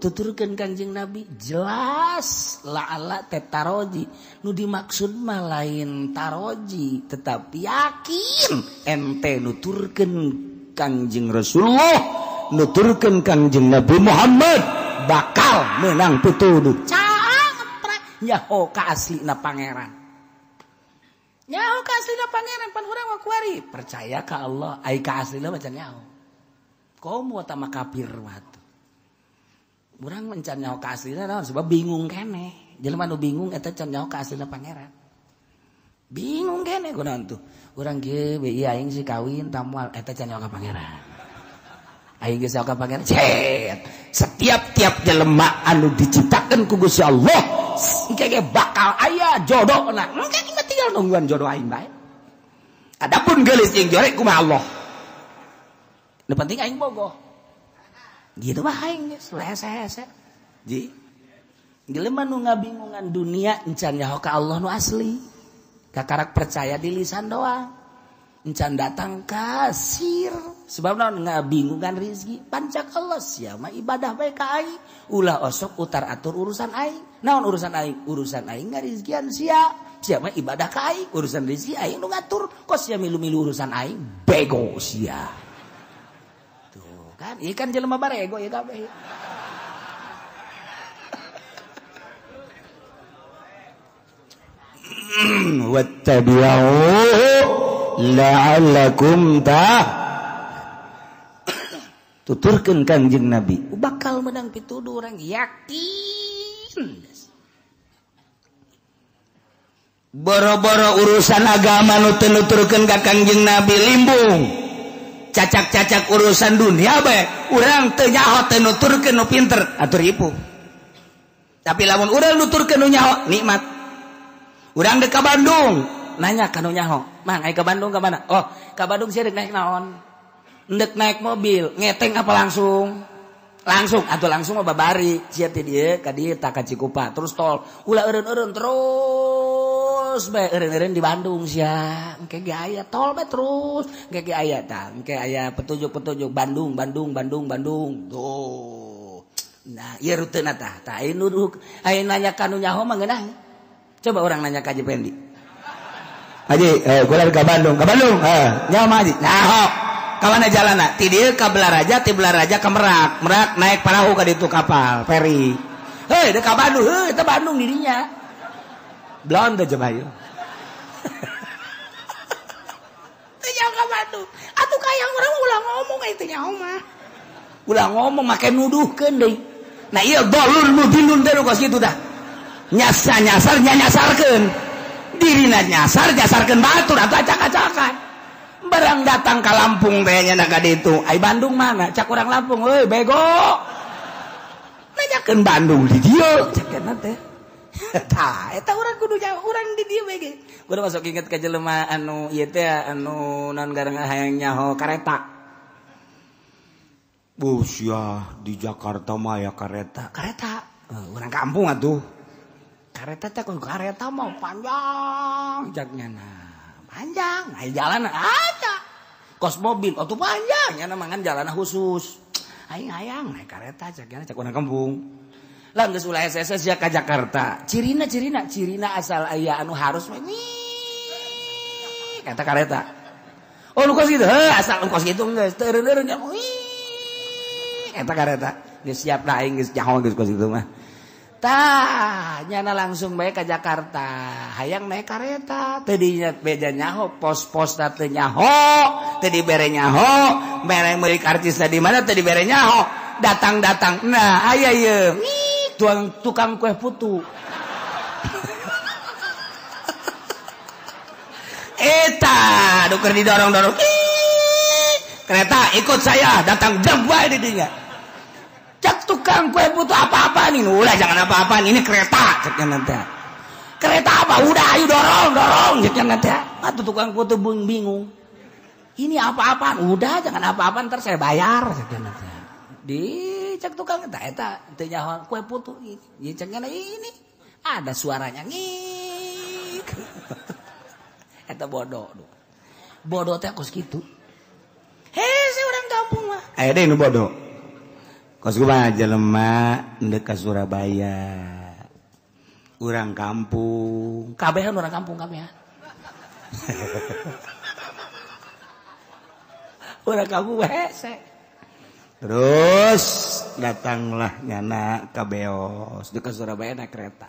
Tuturkeun Kangjeng Nabi jelas la'alla teh taroji. Nu dimaksud mah lain taroji tetapi yakin ente nuturkeun Kangjeng Rasulullah, nuturkeun Kangjeng Nabi Muhammad bakal menang pituduh. Caang nyaho ka aslina pangeran. Nyaho ka aslina pangeran pan urang mah kuari percaya ka Allah, ai ka aslina mah can nyaho. Komo tama kafir mah. Urang mencan nyaho ka aslina naon sebab bingung keneh. Jelema nu bingung eta can nyaho ka aslina pangeran. Bingung keneh kunaon tuh. Urang ge we aing si kawin tamual eta can nyaho ka pangeran. Aing geus nyaho ka pangeran. Cet. Setiap tiap jelema anu diciptakeun ku Gusti Allah, engke ge bakal aya jodohna. Engke mah tinggal nungguan jodoh aing bae. Adapun geulis jeung jorek kumaha Allah. Nu penting aing bogoh. Gitu mah aing geus hese-hese. Ji. Jelema nu ngabingungan dunia encan nyaho ka Allah nu asli. Kakarak percaya di lisan doang. Encan datang kasir. Sebab naon ngabingungan rezeki pancak Allah sia mah ibadah bae ka aing. Ulah osok utar atur urusan aing. Naon urusan aing? Urusan aing ngarizkian sia. Sia mah ibadah ka aing, urusan rezeki aing nu ngatur. Kok sia milu-milu urusan aing? Bego sia. Tuh kan, ieu kan jelema barego ieu kabeh. Wattabi'u la'allakum tuturkeun Kangjeng Nabi bakal menang pituduh urang yakin. Boro-boro urusan agama nu teu nuturkeun ka Kangjeng Nabi limbung. Cacak-cacak urusan dunia bae urang teu nyaho teu nuturkeun nu pinter atur ipu. Tapi lamun urang nuturkeun nu nyaho nikmat. Urang dek ka Bandung, nanya ka nu nyaho, "Mang, ai ka Bandung ka mana?" "Oh, ka Bandung sia dek naik naon?" "Ndek naik mobil." "Ngeteng apa langsung?" "Langsung." Atuh langsung mah babari, sia ti dieu ka dieu tah ka Cikupa, terus tol. Ulah eureun-eureun terus bae eureun-eureun di Bandung sia. Engke ge aya tol bae terus, engke ge aya tah, engke aya petunjuk-petunjuk Bandung, Bandung, Bandung, Bandung. Tuh. Nah, ieu ruteuna tah. Tah aya nu aya nanya ka nu nyaho mah ngeunah. Coba orang nanya ke Haji Pendi. Haji, gue lagi ke Bandung. Ke Bandung? Nyaho mah Haji. Nyaho. Ka mana jalanna? Ti dieu ka Belaraja, ti Belaraja ka Merak. Merak naik parahu ka ditu kapal, feri. Heuh, deuk ka Bandung. Heuh, eta Bandung dirinya. Blonde coba ieu. Teu nyaho ka Bandung. Atuh kayang urang ulah ngomong eta nyaho mah. Ulah ngomong make nuduhkeun deui. Nah ieu dolun mudilun teh nu kos kitu tah. Nyasa nyasar nyasarkeun dirina nyasar nyasarkeun batur atau acak-acakan barang datang ka Lampung teh nya ka ditu ai Bandung mana cak urang Lampung euy bego nanyakeun Bandung di dieu cakna teh tah eta urang kudu jauh urang di dieu we ge kudu masuk inget ka jelema anu ieu teh anu naon gareng hayang nyaho kareta. Busia di Jakarta mah ya kareta kareta urang kampung atuh kareta teh kareta mau panjang jaknya nah panjang ai jalan aja kos mobil atuh panjang nya mangan jalan khusus aing hayang naik kareta jaknya cak urang kampung lah geus ulah SSS ya ka Jakarta cirina cirina cirina asal aya anu harus we kata kareta oh lu kos gitu heuh asal kos gitu geus teu eureun-eureun nya eta kareta geus siap lah aing geus nyaho geus kos gitu mah. Tah, nyana langsung bae ka Jakarta. Hayang naik kareta, teu beja nyaho, pos-pos teu nyaho, teu dibere nyaho, mere meuli karcisna di mana teu dibere nyaho. Datang-datang. Nah, aya ieu. Tukang kue putu. Eta, duker didorong-dorong. Kereta ikut saya, datang jam bae di dinya. Cek tukang kue butuh apa-apa nih, udah jangan apa-apa, ini kereta, ceknya nanti. Kereta apa? Udah, ayo dorong, dorong, ceknya nanti. Atau tukang kue tuh bingung. Ini apa-apaan? Udah, jangan apa-apa, ntar saya bayar, ceknya nanti. Di cek tukang eta, eta, teu nyaho kue putu ini, ceknya ini, ada suaranya ngik. Eta bodoh, bodoh teh kos kitu. Hei, saya orang kampung mah. Aya deui nu bodoh. Kos kumaha jelema ndek ka Surabaya. Urang kampung, kabehan urang kampung kabehan. Urang kampung hese. Terus datanglah nyana ka Beos, dek ka Surabaya naik kereta.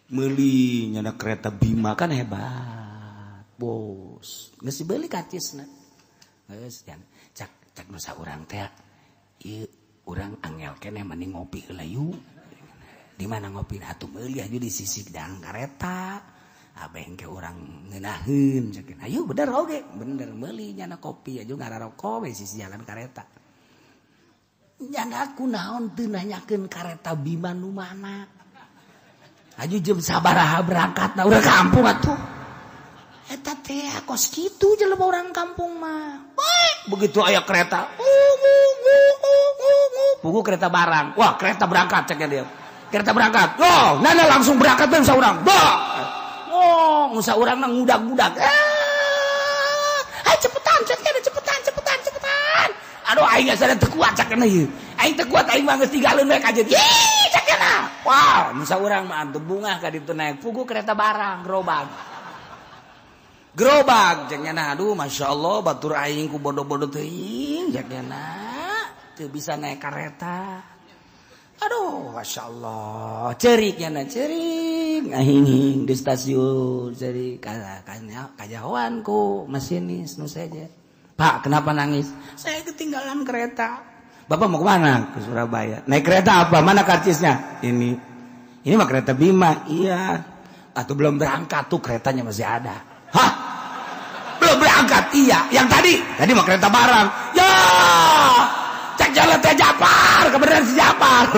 Meuli nyana kereta Bima kan hebat. Bos, geus dibeli karcisna. Geus cak cak nu saurang teh. Ieu urang angel keneh mending ngopi heula yuk. Di mana ngopi atuh meuli aju di sisi dang kareta. Abeng ke urang ngeunaheun ceuk. Ayo bener oge, bener meuli nyana kopi aju ngararoko we sisi jalan kareta. Nyana kunaon teu nanyakeun kareta Bima nu mana. Aju jam sabaraha berangkatna urang kampung atuh. Eta teh kos kitu jelema urang kampung mah. Baik, begitu aya kereta. Pugu kereta barang. Wah, kereta berangkat ceknya dia. Kereta berangkat. Oh, nana langsung berangkat ben saurang. Bah. Oh, ngusa urang nang ngudag-ngudag. Ah, cepetan ceknya cepetan cepetan cepetan. Aduh aing geus teu kuat ceknya ieu. Aing teu kuat aing mah geus tinggalin we ka jeung. Ih, ceknya. Wah, ngusa urang mah atuh bungah ka ditu naik pugu kereta barang gerobak. Gerobak ceknya nah, aduh Masya Allah batur aing ku bodoh-bodoh teuing ceknya nah. Teu bisa naik kereta. Aduh, Masya Allah. Ceriknya nah, cerik. Ngahing di stasiun. Cerik. Kajahoan ku masinis nu saja. Pak, kenapa nangis? Saya ketinggalan kereta. Bapak mau kemana? Ke Surabaya. Naik kereta apa? Mana karcisnya? Ini. Ini mah kereta Bima. Iya. Atau belum berangkat tuh keretanya masih ada. Hah? Belum berangkat? Iya. Yang tadi? Tadi mah kereta barang. Ya! Cek jalan teh Japar, kebenaran si Japar.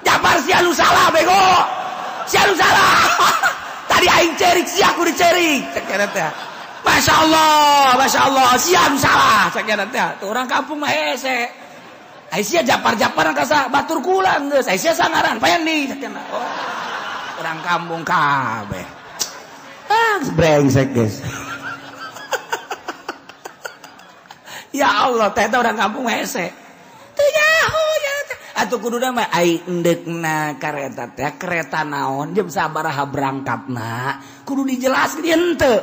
Japar sia lu salah bego. Sia lu salah. Tadi aing cerik sia aku dicerik. Cek jalan teh. Masya Allah, sia lu salah. Cek jalan teh. Tuh orang kampung mah hese. Ai sia Japar-Japar kasa batur kula geus. Ai sia sangaran payan di cek jalan. Oh, orang kampung kabeh. Ah, brengsek guys. Ya Allah, teh orang kampung hese. Teu nyaho ya teh. Atuh kuduna mah ai endeukna kareta teh kereta naon jam sabaraha berangkatna kudu dijelaskeun henteu.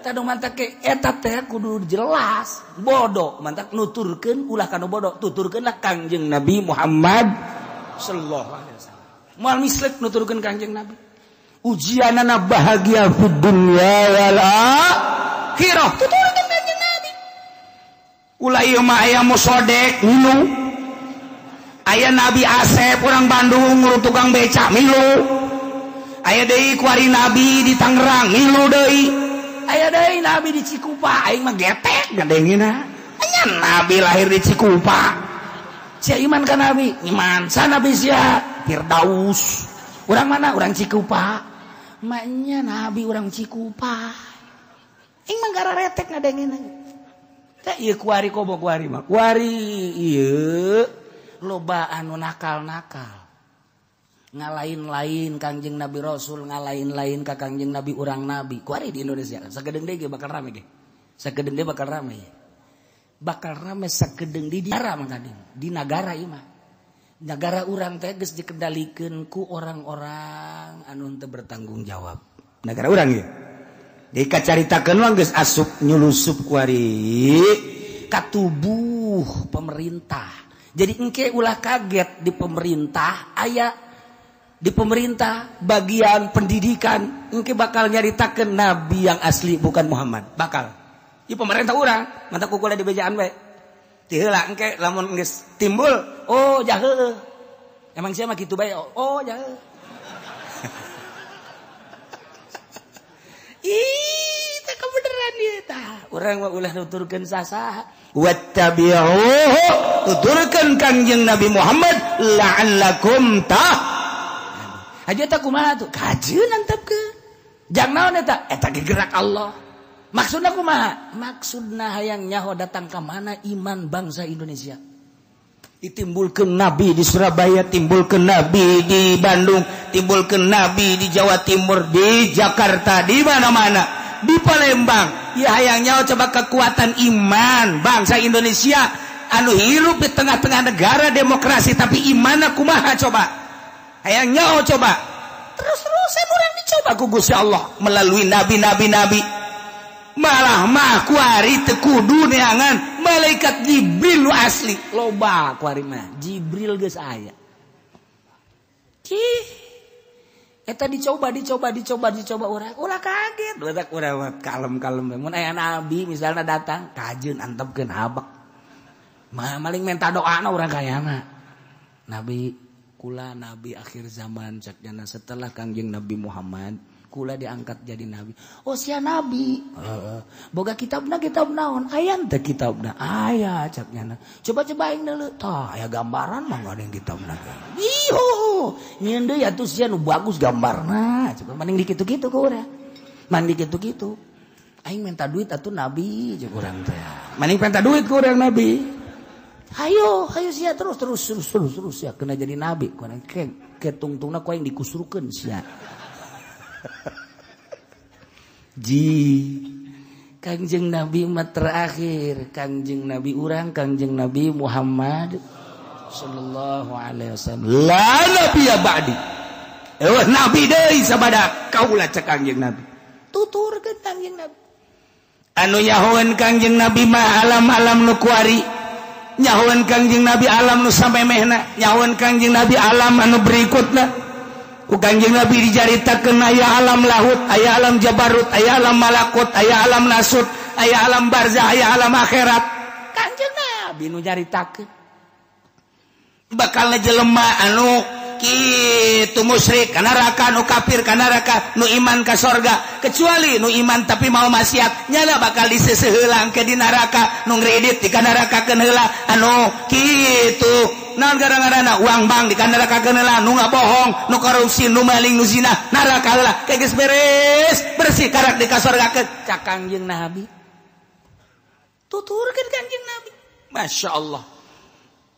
Tah nu mantak ke eta teh kudu jelas. Bodoh mantak nuturkeun ulah kanu bodoh, tuturkeunlah Kangjeng Nabi Muhammad sallallahu alaihi wasallam. Moal mislek nuturkeun Kangjeng Nabi. Ujianana bahagia fid dunya wal akhirah. Tuturkeun Kangjeng Nabi. Ulah ieu mah aya musodek milu. Aya Nabi Asep orang Bandung ngurut tukang becak milu. Aya deui kuari Nabi di Tangerang milu deui. Aya deui Nabi di Cikupa aing mah getek gadengina. Aya Nabi lahir di Cikupa. Sia iman ka Nabi? Iman. Sa Nabi sia Firdaus. Urang mana? Urang Cikupa. Maknya Nabi urang Cikupa. Aing mah gararetek ngadengina. Teh ieu kuari komo kuari mah. Kuari ieu loba anu nakal-nakal. Ngalain-lain Kangjeng Nabi Rasul, ngalain-lain ka Kangjeng Nabi urang Nabi. Kuari di Indonesia sakedeung deui ge bakal rame ge. Sakedeung deui bakal rame. Bakal rame sakedeung di negara mah tadi. Di nagara ieu mah. Nagara urang teh geus dikendalikeun ku orang-orang anu teu bertanggung jawab. Nagara urang ieu. Dikacaritakeun mah geus asup nyulusup kuari ka tubuh pemerintah. Jadi engke ulah kaget di pemerintah aya di pemerintah bagian pendidikan engke bakal nyaritakeun nabi yang asli bukan Muhammad bakal. Di pemerintah urang mantap kukula di bejaan bae. Ti heula engke lamun geus timbul oh jahe. Emang sia mah kitu bae oh jahe. Ih, teh kebeneran ieu tah. Urang mah ulah nuturkeun sasaha. Wattabi'uhu tuturkeun Kangjeng Nabi Muhammad la'allakum tah. Aja eta kumaha tuh? Kajeun antepkeun. Jang naon eta? Eta gegerak Allah. Maksudna kumaha? Maksudna hayang nyaho datang ka mana iman bangsa Indonesia. Ditimbulkeun nabi di Surabaya, timbulkeun nabi di Bandung, timbulkeun nabi di Jawa Timur, di Jakarta, di mana-mana, di Palembang. Ya hayang nyaho coba kekuatan iman bangsa Indonesia anu hirup di tengah-tengah negara demokrasi tapi imanna kumaha coba. Hayang nyaho coba. Terus-terusan urang dicoba ku Gusti Allah melalui nabi-nabi-nabi. Malah mah kuari teu kudu neangan malaikat Jibril nu asli loba kuari mah Jibril geus aya. Cih eta dicoba dicoba dicoba dicoba urang ulah kaget batak urang mah kalem-kalem mun aya nabi misalna datang kajeun antepkeun habek mah maling menta doana urang kayana nabi kula nabi akhir zaman cak jana setelah Kangjeng Nabi Muhammad kula diangkat jadi nabi. Oh sia nabi. Boga kitabna kitab naon? Aya teh kitabna. Aya cak nyana. Coba-coba aing deuleu. Tah aya gambaran mah ada yang kitabna. Iho, nyieun deui atuh sia nu bagus gambarna. Coba mending dikitu-kitu ku urang. Mending dikitu-kitu. Aing minta duit atuh nabi jeung urang teh. Mending minta duit ku urang nabi. Hayo, hayo sia terus terus terus terus terus sia kena jadi nabi. Ku urang ke tungtungna ku aing dikusrukeun sia. Ji Kangjeng Nabi mah terakhir, Kangjeng Nabi urang, Kangjeng Nabi Muhammad sallallahu alaihi wasallam. La nabiyya ba'di. Eueuh nabi deui sabada kaula cek Kangjeng Nabi. Tuturkeun Kangjeng Nabi. Anu nyahoeun Kangjeng Nabi mah alam-alam nu kuari. Nyahoeun Kangjeng Nabi alam nu samemehna, nyahoeun Kangjeng Nabi alam anu berikutna. Ku Kangjeng Nabi dicaritakeun aya alam lahut, aya alam jabarut, aya alam malakut, aya alam nasut, aya alam barzah, aya alam akhirat. Kangjeng Nabi nu nyaritakeun. Bakal jelema anu kitu musyrik ka neraka, nu kafir ka neraka, nu iman ka sorga, kecuali nu iman tapi mau maksiat nyala bakal diseseuheulang ke di neraka, nu ngredit di ka nerakakeun heula anu kitu. Naon gara-garana uang bank di nerakakeun heula, nu ngabohong, nu korupsi, nu maling, nu zina, neraka heula. Ke geus beres, bersih karak di ka sorgakeun. Cak Kangjeng Nabi. Tuturkeun Kangjeng Nabi. Masya Allah.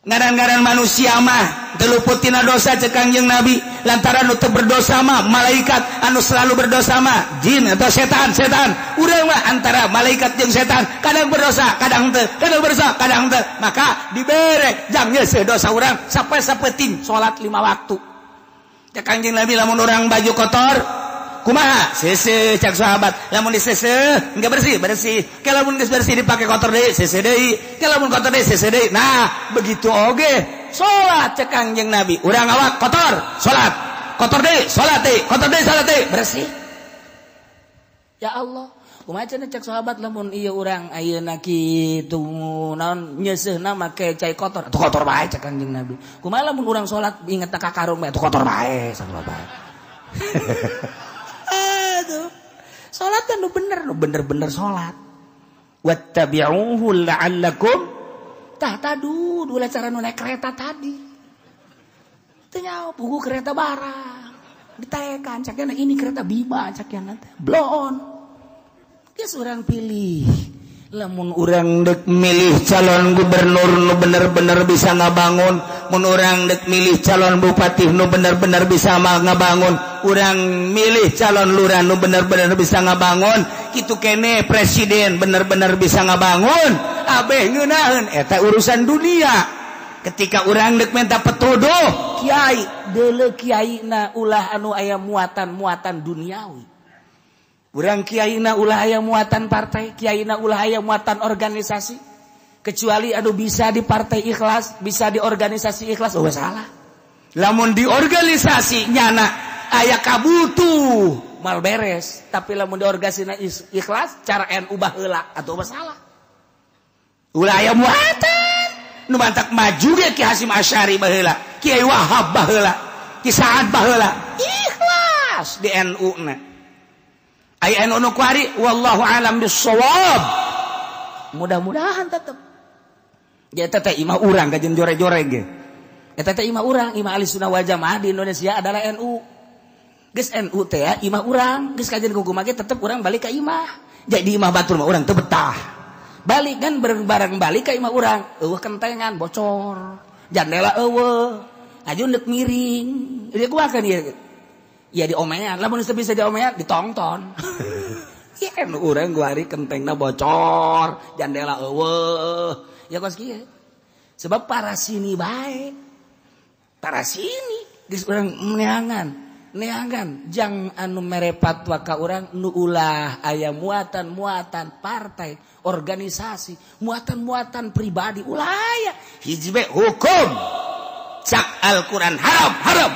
Ngaran-ngaran manusia mah teu luput tina dosa cek Kangjeng Nabi, lantaran nu teu berdosa mah malaikat, anu selalu berdosa mah jin atau setan, setan. Urang mah antara malaikat jeung setan, kadang berdosa, kadang teu, kadang berdosa, kadang teu. Maka dibere jang nyeuseuh dosa urang sampai sapeting salat 5 waktu. Cek Kangjeng Nabi lamun urang baju kotor kumaha? Seuseuh cek sahabat, lamun diseuseuh enggak bersih, bersih. Lamun geus bersih dipake kotor deui, seuseuh deui. Lamun kotor deui, seuseuh deui. Nah, begitu oge salat cek Kangjeng Nabi. Urang awak kotor, salat. Kotor deui, salat deui, kotor deui, salat deui, bersih. Ya Allah, kumaha cenah cek sahabat lamun ieu urang ayeuna kitu naon nyeuseuhna make cai kotor, atuh kotor bae cek Kangjeng Nabi. Kumaha lamun urang salat inget ka karung bae, atuh kotor bae, salat bae. Aduh. Salat kan nu bener, nu bener-bener salat. Wattabi'uhu la'allakum tahtadun. Ulah cara nu naik kereta tadi. Teu nyaho pugu kereta barang. Ditaekan cak yana ini kereta Bima cak yana teh. Bloon. Geus urang pilih. Lamun urang dek milih calon gubernur nu bener-bener bisa ngabangun, mun urang dek milih calon bupati nu bener-bener bisa ngabangun, urang milih calon lurah nu bener-bener bisa ngabangun, kitu kene presiden bener-bener bisa ngabangun, abeh ngeunaheun eta urusan dunia. Ketika urang dek minta petuduh, kiai deuleu kiaina ulah anu aya muatan-muatan duniawi. Urang kiaina ulah aya muatan partai, kiaina ulah aya muatan organisasi. Kecuali anu bisa di partai ikhlas, bisa di organisasi ikhlas, oh salah. Lamun di organisasi nyana aya kabutuh mal beres, tapi lamun di organisasi ikhlas cara NU baheula atuh salah. Ulah aya muatan nu mantak maju ge Ki Hasyim Asy'ari baheula, Kiai Wahab baheula, Ki Sa'ad baheula, ikhlas di NU na. Aya NU nu kuari wallahu alam bissawab. Mudah-mudahan tetep. Ya eta teh imah urang kajen jore-jore ge. Eta teh imah urang, imah Ahlussunnah Sunnah wal Jamaah di Indonesia adalah NU. Geus NU teh ya, imah urang, geus kajen kumaha ge tetep urang balik ka imah. Jadi imah batur mah urang teu betah. Balik kan bareng-bareng balik ka imah urang, eueuh kentengan bocor, jandela eueuh, aju neuk miring. Ieu kumaha kan ieu? Ya diomean, lamun teu bisa diomean ditongton. Ya nu urang guari kentengna bocor, jandela eueuh. Ya kos kieu. Sebab para sini bae. Para sini geus urang neangan. Neangan jang anu mere fatwa ka urang nu ulah aya muatan-muatan partai, organisasi, muatan-muatan pribadi ulah aya. Hiji bae hukum. Cak Al-Qur'an haram, haram.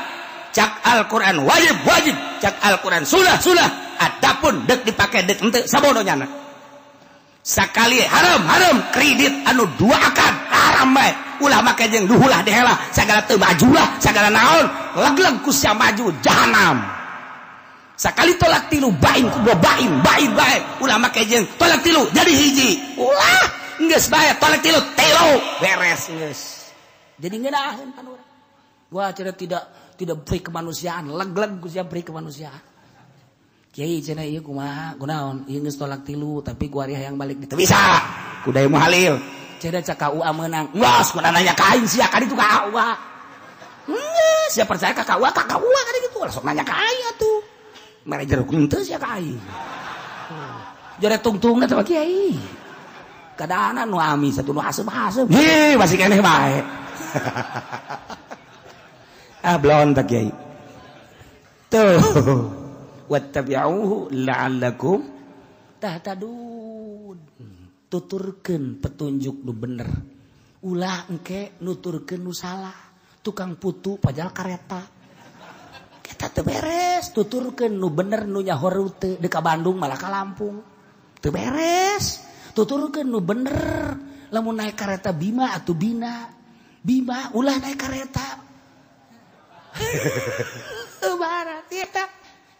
Cak Al-Qur'an wajib, wajib. Cak Al-Qur'an sunnah, sunnah. Adapun dek dipake dek henteu sabodo nyana. Sakali haram, haram kredit anu dua akad haram bae. Ulah make jeung duhulah dehela sagala teu majulah sagala naon leg-leg ku sia maju jahanam. Sakali tolak tilu bain ku bain bain bae. Ulah make jeung tolak tilu jadi hiji. Ulah geus bae tolak tilu tilu beres geus. Jadi ngeunaheun pan urang. Wah cenah tidak beri kemanusiaan, leg-leg ku sia beri kemanusiaan. Kiai cenah ieu kumaha kunaon ieu geus tolak tilu tapi ku ari hayang balik teu bisa kuda muhalil cenah cak KUA meunang geus kuda nanya ka aing sia ka ditu ka KUA geus sia percaya ka KUA ka KUA ka ditu sok nanya ka aing atuh mere jeruk henteu sia ka aing jare tungtungna teh kiai kadana nu ami satu nu aseup-aseup heuh masih keneh bae ah blontak kiai tuh wattabi'uhu la'allakum tahtadun. Tuturkeun petunjuk nu bener, ulah engke nuturkeun nu salah. Tukang putu pajal kareta eta teu beres. Tuturkeun nu bener nu nyaho rute deuk ka Bandung malah ka Lampung teu beres. Tuturkeun nu bener lamun naik kareta Bima atuh Bina Bima ulah naik kareta barat eta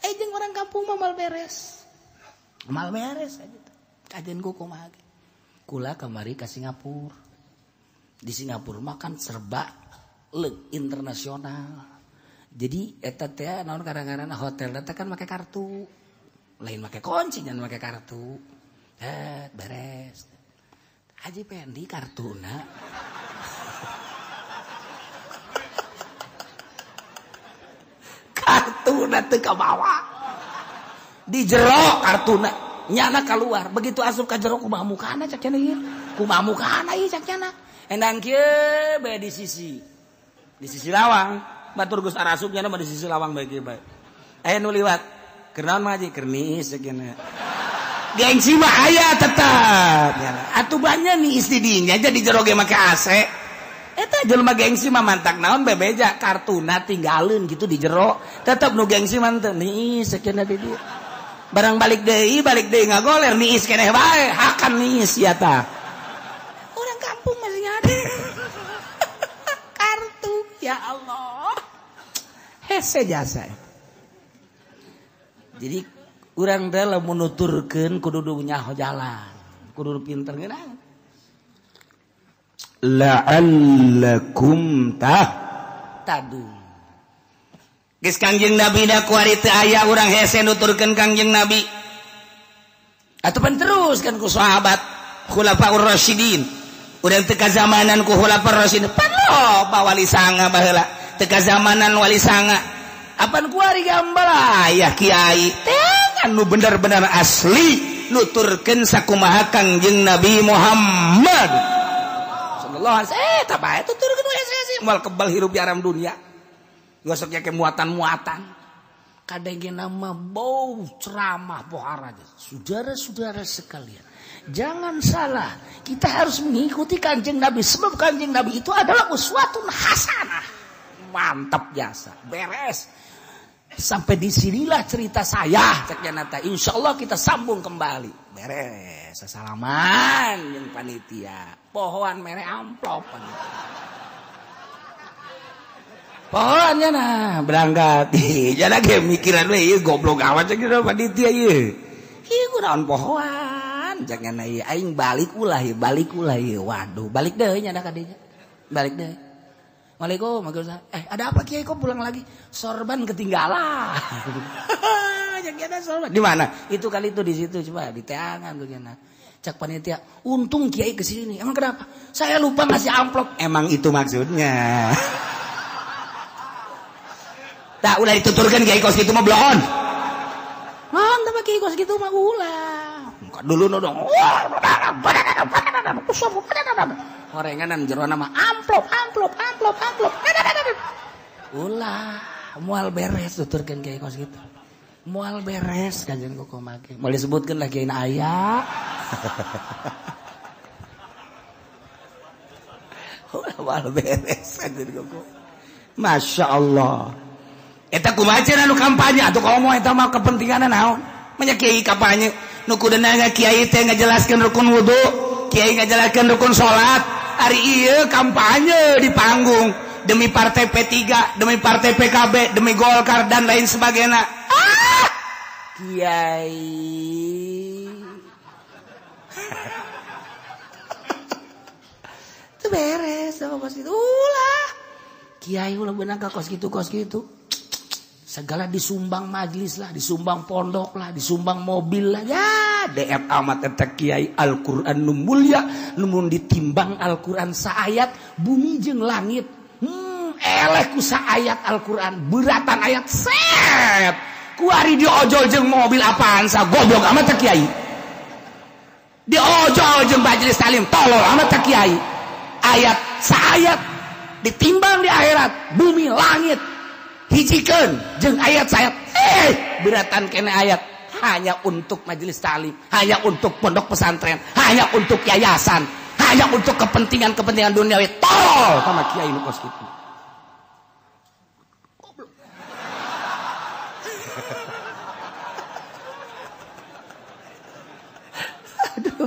jeung orang kampung mah mal beres. Mal beres aja. Kajian ku kumaha ge. Kula kamari ka Singapura. Di Singapura mah kan serba leuk internasional. Jadi eta teh naon kadang-kadang hotel eta kan make kartu. Lain make kunci jangan make kartu. Beres. Haji Pendi kartuna. Kartuna teu kabawa. Di jero kartuna nyana keluar. Begitu asup ka jero kumaha mukana cak cenah ieu. Kumaha mukana ieu cak cenah. Endang kieu bae di sisi. Di sisi lawang. Batur geus arasup nyana mah di sisi lawang bae kieu bae. Aya nu liwat. Keur naon mah haji? Keur niis cak cenah. Gengsi mah aya tetep. Atuh banyak niis di dinya aja di jero ge make AC. Eta jelema gengsi mah mantak naon bebeja kartuna tinggalin gitu di jero tetep nu gengsi mah teu niis sakeuna di dieu barang balik deui ngagoler niis keneh bae hakan niis ya tah orang kampung masih ada kartu ya Allah hese jasa. Jadi urang teh lamun nuturkeun kudu nyaho jalan kudu pinter ngeunah la'allakum tahtadun. Geus Kangjeng Nabi da kuari teu aya urang hese nuturkeun Kangjeng Nabi. Atuh pan terus kan ku sahabat Khulafaur Rasyidin. Urang teu kazamanan ku Khulafaur Rasyidin. Pan loba wali sanga baheula. Teu kazamanan wali sanga. Apan kuari gambal aya kiai teh anu bener-bener asli nuturkeun sakumaha Kangjeng Nabi Muhammad. Allah tak bae tuturkeun we hese moal kebal hirup di alam dunia. Gosoknya ke muatan-muatan. Kadang nama bau ceramah pohara. Saudara-saudara sekalian, jangan salah, kita harus mengikuti Kanjeng Nabi sebab Kanjeng Nabi itu adalah uswatun hasanah. Mantap jasa, beres. Sampai disinilah cerita saya, cek Janata. Insya Allah kita sambung kembali. Beres, sesalaman yang panitia. Pohoan mere amplop. Pohoannya nah berangkat. Jangan lagi mikiran we ieu goblok amat cek panitia ieu. Ieu kunaon pohoan, jangan ieu aing balik ulah ieu, balik ulah ieu. Waduh, balik deui nya ka dinya. Balik deui. Waalaikumsalam. Waalaikumsalam. Ada apa kiai kok pulang lagi? Sorban ketinggalan. Jangan sorban. Di mana? Itu kali itu di situ coba di teangan tuh jana. Cak panitia, untung kiai ke sini. Emang kenapa? Saya lupa ngasih amplop. Emang itu maksudnya. Tak udah dituturkan kiai kos gitu mah bloon. Mantap kiai kos gitu mah ulah. Dulu no dong. Horenganan jero nama amplop amplop amplop amplop. Ulah, moal beres tuturkeun kiai kos gitu. Moal beres kanjeng koko make. Moal disebutkeun lah kiai aya. Ulah moal beres kanjeng koko. Masya Allah. Eta kumaha cenah nu kampanye atuh komo eta mah kepentinganna naon? Manya kiai kampanye nu kuduna kiai teh ngajelaskeun rukun wudu, kiai ngajelaskeun rukun salat. Ari ieu kampanye di panggung demi partai P3, demi partai PKB, demi Golkar dan lain sebagainya. Ah! Kiai. Itu beres sama kos gitu. Ulah. Kiai ulah beunang ka kos kitu kos kitu. Segala disumbang majlis lah, disumbang pondok lah, disumbang mobil lah. Ya, DF amat eta kiai Al-Qur'an nu mulia, nu ditimbang Al-Qur'an saayat bumi jeung langit. Eleh ku saayat Al-Qur'an, beratan ayat set. Kuari diojol jeung mobil apaan sa goblok amat teh kiai. Diojol jeung majelis taklim, tolol amat teh kiai. Ayat saayat ditimbang di akhirat, bumi langit. Hijikeun jeung ayat sayat beratan kene ayat hanya untuk majelis taklim, hanya untuk pondok pesantren, hanya untuk yayasan, hanya untuk kepentingan-kepentingan duniawi. Tolol sama kiai nu kos kitu. Goblok. Aduh.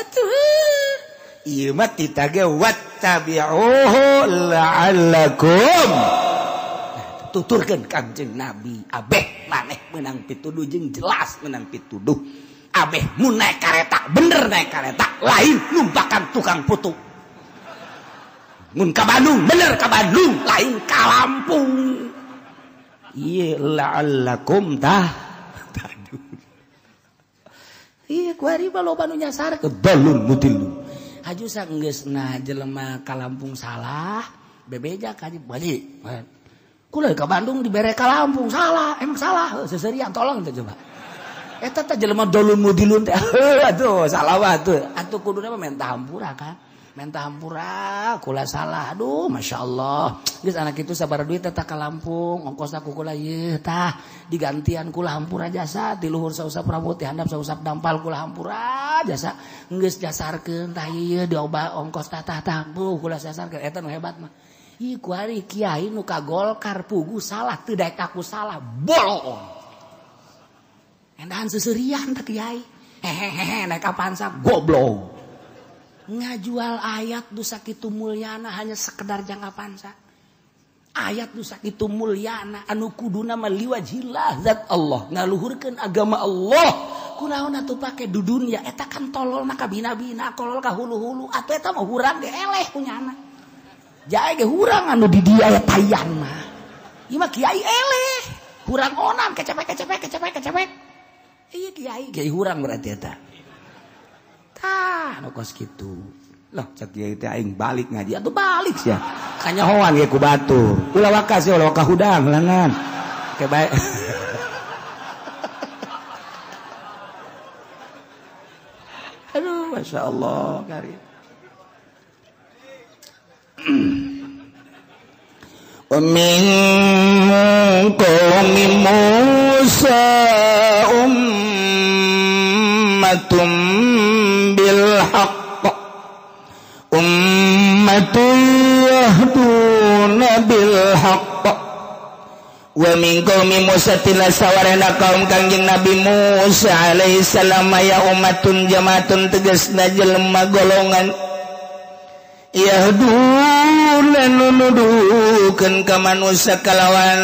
Aduh. Ieu mah tita ge wattabi'uhu la'allakum. Tuturkeun Kanjeng Nabi abeh maneh menang pituduh jeung jelas menang pituduh. Abeh mun naik kareta bener naik kareta, lain numpakan tukang putu. Mun ka Bandung bener ka Bandung, lain ka Lampung. Ieu la'allakum tah. Ieu kuari mah loba nu nyasar kedalun mutilun. Haju sanggeusna jelema ka Lampung salah, bebeja ka haji. Kula ke Bandung dibere ka Lampung salah, emang salah, seserian tolong teh coba. Eta teh jelema dolun mudilun teh. Aduh, salah mah atuh. Atuh kuduna mah menta hampura kan. Menta hampura, kula salah. Aduh, masyaallah. Geus anak itu sabar duit teh ka Lampung, ongkosna ku kula ieu tah digantian kula hampura jasa, ti luhur sausap rambut, ti handap sausap dampal kula hampura jasa. Geus jasarkeun tah ieu dioba ongkos tah tah tah, buh kula sasarkeun eta nu hebat mah. Ih kuari kiai nu ka Golkar pugu salah teu daek aku salah boloon. Endahan seserian teh kiai. Hehehe naik Avanza goblok. Ngajual ayat nu sakitu mulyana hanya sekedar jang Avanza. Ayat nu sakitu mulyana anu kuduna mah liwajhillah zat Allah, ngaluhurkeun agama Allah. Kunaon atuh pake du dunya eta kan tololna ka bina-bina, kolol ka hulu-hulu atuh eta mah hurang ge eleh kunyana. Jae ge hurang anu di dieu aya tayan mah. Ieu mah kiai eleh, hurang onan kecepek kecepek kecepek kecepek. Ieu kiai kiai hurang berarti eta. Tah nu kos kitu. Lah cek kiai teh aing balik ngaji atuh balik sia. Kanyahoan ge ku batur. Ulah waka sia ulah waka hudang langan. Ke bae. Aduh masyaallah karim. ومنكم qaumi Musa ummatum bil haqq ummatun yahduna bil haqq wa min qaumi Musa tina sawarena kaum Kangjeng Nabi Musa alaihi salam ya ummatun jamaatun tegasna jelema golongan yahduna nunudukeun ka manusia kalawan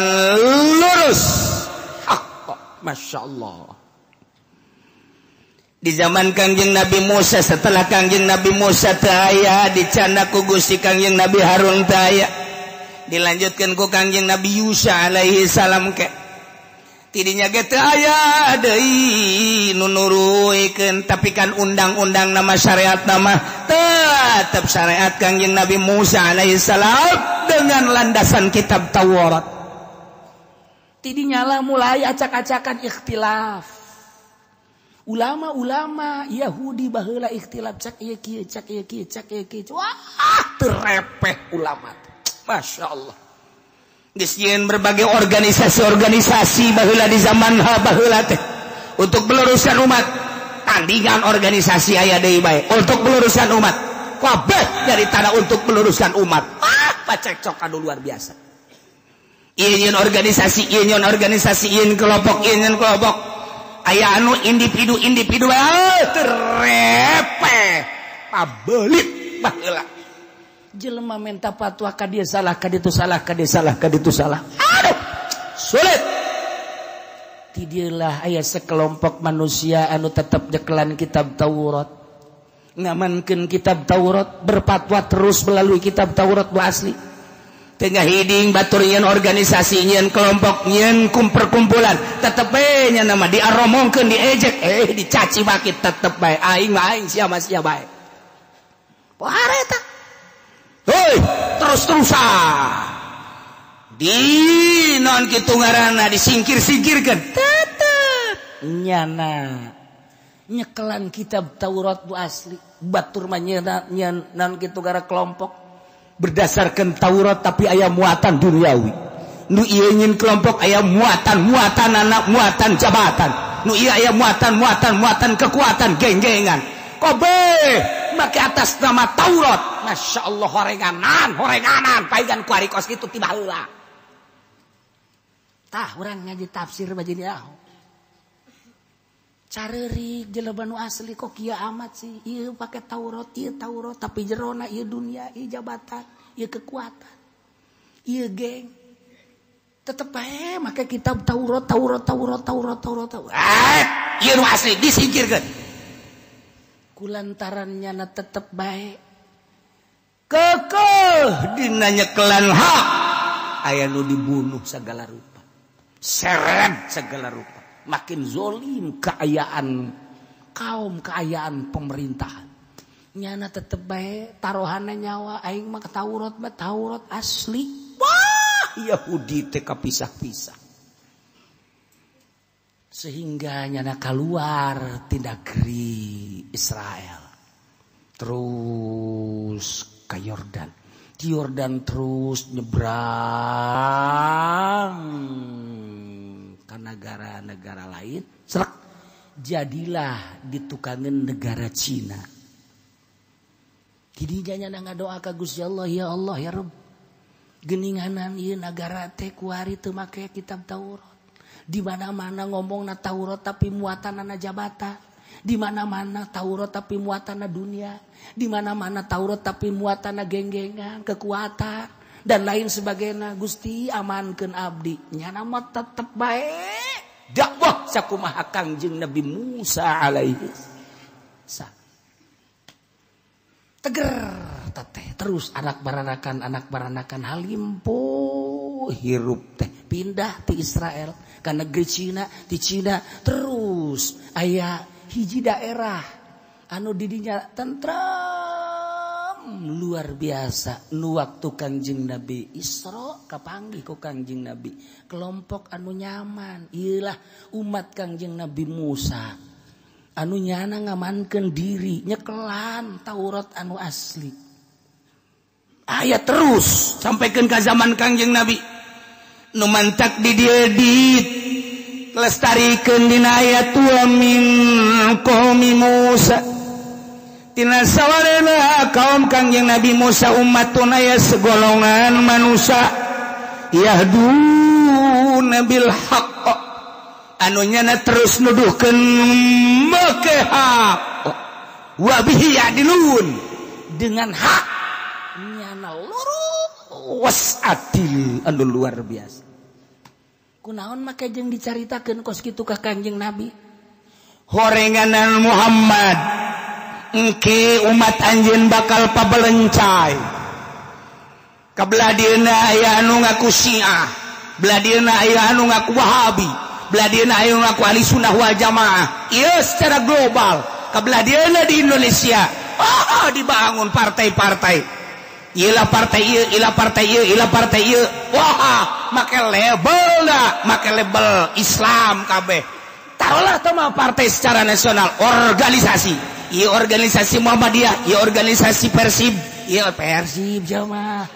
lurus haqq. Masya Allah. Di zaman Kangjeng Nabi Musa, setelah Kangjeng Nabi Musa teu aya, dicandak ku Gusti Kangjeng Nabi Harun teu aya, dilanjutkan ku Kangjeng Nabi Yusha alaihi salam ke tidinya ge teu aya deui nu nuruikeun, tapi kan undang-undang nama syariat nama tetap syariat Kangjeng Nabi Musa alaihi salam dengan landasan kitab Taurat. Tidinya lah mulai acak-acakan ikhtilaf. Ulama-ulama Yahudi baheula ikhtilaf cak ieu kieu cak ieu kieu cak ieu kieu. Wah, terepeh ulama. Masya Allah. Geus nyieun berbagai organisasi-organisasi baheula di zaman baheula teh untuk meluruskan umat. Tandingan organisasi aya deui bae untuk meluruskan umat. Kabeh jadi tanda untuk meluruskan umat. Ah, pacekcok anu luar biasa. Ieu nyieun organisasi, ieu nyieun organisasi, ieu kelompok, ieu nyieun kelompok. Aya anu individu-individu terepeh pabelit baheula. Jelema minta fatwa ka dia salah, ka ditu salah, ka dia salah, ka ditu salah. Aduh, sulit. Ti dieulah aya sekelompok manusia anu tetep nyekelan kitab Taurat, ngamankeun kitab Taurat, berfatwa terus melalui kitab Taurat nu asli. Tengah hiding batur nyeun organisasi, nyeun kelompok, nyeun perkumpulan, tetep bae nya nama diaromongkeun, diejek, dicaci maki tetep bae aing mah aing sia mah sia bae. Poho eta. Hoi, terus-terusan di non kitu ngaranna disingkir-singkirkeun tetep nyana nyekelan kitab Taurat nu asli, batur mah nyeun non kitu gara kelompok berdasarkan Taurat tapi aya muatan duniawi. Nu ieu nyeun kelompok aya muatan-muatan anak, muatan jabatan. Nu ieu aya muatan-muatan muatan kekuatan geng-gengan. Kabeh make atas nama Taurat. Masya Allah, horenganan, horenganan paigan ku ari kos kitu ti baheula. Tah urang ngaji tafsir mah jadi aho. Careurik jelema nu asli kok kieu amat sih. Ieu pake Taurat, ieu Taurat tapi jerona ieu dunia, ieu jabatan, ieu kekuatan, ieu geng. Tetep bae make kitab Taurat, Taurat, Taurat, Taurat, Taurat, Taurat. Ieu nu asli disingkirkeun. Kulantaran nyana tetep bae kekeh dina nyekelan hak, aya nu dibunuh segala rupa, seret segala rupa, makin zolim keayaan kaum, keayaan pemerintahan. Nyana tetep bae taruhana nyawa aing mah Taurat mah Taurat asli. Wah, Yahudi teh kapisah-pisah. Sehingga nyana keluar ti negeri Israel terus ke Yordan, di Yordan terus nyebrang ke negara-negara lain, serak jadilah ditukangin negara Cina. Jadi nyana ngadoa ka Gusti Allah, ya Allah ya Rabb, geninganan ieu nagara teh kuari teu make kitab Taurat. Di mana-mana ngomongna Taurat tapi muatanana jabatan. Di mana-mana Taurat tapi muatanana dunia. Di mana-mana Taurat tapi muatanana geng-gengan, kekuatan dan lain sebagainya. Gusti amankeun abdi. Nyana mah tetep bae dakwah sakumaha Kangjeng Nabi Musa alaihi salam. Teger teteh terus anak baranakan halimpo hirup teh pindah ti Israel ke negeri Cina, di Cina terus aya hiji daerah anu didinya tentram luar biasa. Nu waktu Kangjeng Nabi Isra kapanggih ku Kangjeng Nabi kelompok anu nyaman, ieulah umat Kangjeng Nabi Musa anu nyana ngamankeun diri nyekelan Taurat anu asli. Aya terus sampaikan ke zaman Kangjeng Nabi. Nu mantak di dieu dilestarikeun dina ayat wa min qaumi Musa. Tina sawarena kaum Kangjeng Nabi Musa ummatun aya segolongan manusia yahduna bil haqq anu nyana terus nuduhkeun make hak wa bihi ya'dilun dengan hak nyana lurus adil anu luar biasa. Kunaon make jeung dicaritakeun kos kitu ka Kangjeng Nabi horenganan Muhammad engke umat anjeun bakal pabelencai. Kabelah dieuna aya anu ngaku Syiah, belah dieuna aya anu ngaku Wahabi, belah dieuna aya anu ngaku Ahli Sunnah wal Jamaah. Ieu secara global. Kabelah dieuna di Indonesia, oh, dibangun partai-partai. Ieu partai ieu, ieu partai ieu, ieu partai ieu. Wah, make label da, make label Islam kabeh. Taruhlah teh mah partai secara nasional, organisasi. Ieu organisasi Muhammadiyah, ieu organisasi Persib, ieu Persib jamaah.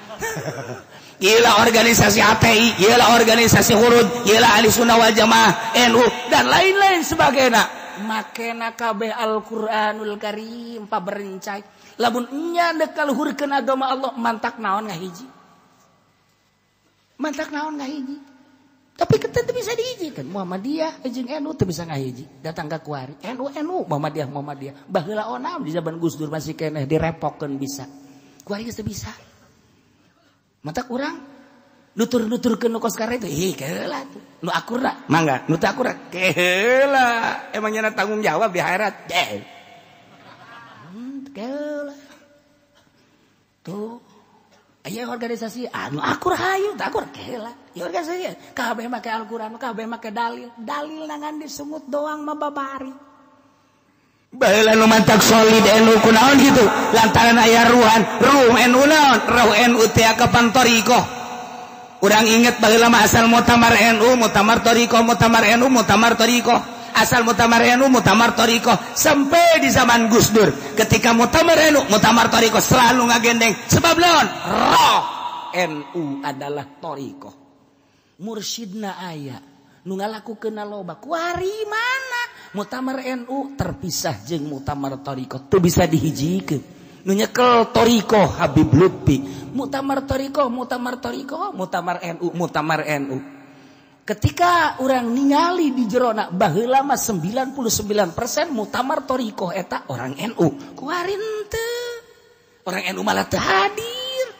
Ieu organisasi ATI, ieu organisasi Hurud, ieu Ahli Sunnah wal Jamaah, NU dan lain-lain sebagainya. Makena kabeh Al-Qur'anul Karim paberencai. Lamun nya dek kaluhurkeun agama Allah mantak naon ngahiji. Mantak naon ngahiji. Tapi kita teu bisa dihijikan Muhammadiyah jeung NU teu bisa ngahiji. Datang ka kuari NU NU Muhammadiyah Muhammadiyah. Baheula onam di zaman Gus Dur masih keneh direpokeun bisa. Kuari geus teu bisa. Mantak urang nutur-nuturkeun nu kos karena itu ih keheula tuh. Nu akurna mangga, nu teu akurna keheula. Emang nyana tanggung jawab di akhirat. Keheula. Tuh aya organisasi anu akur hayu teu akur keheula. Ya organisasi kabeh make Al-Qur'an, kabeh make dalil. Dalil nangan disungut doang mah babari. Baheula nu mantak solid NU kunaon kitu? Lantaran aya ruhan, ruh NU naon? Ruh NU teh kapan thariqah. Urang inget baheula mah asal muktamar NU, muktamar thariqah, muktamar NU, muktamar thariqah. Asal muktamar NU, muktamar thariqah sampai di zaman Gus Dur. Ketika muktamar NU, muktamar thariqah selalu ngagendeng. Sebab naon? Roh NU adalah thariqah. Mursyidna aya nu ngalakukeun loba kuari mana muktamar NU terpisah jeung muktamar thariqah teu bisa dihijikeun. Nu nyekel thariqah Habib Lutfi, muktamar thariqah, muktamar thariqah, muktamar NU, muktamar NU. Ketika orang ningali di jerona baheula mah 99% muktamar thariqah eta orang NU. Kuari henteu. Orang NU malah teu hadir.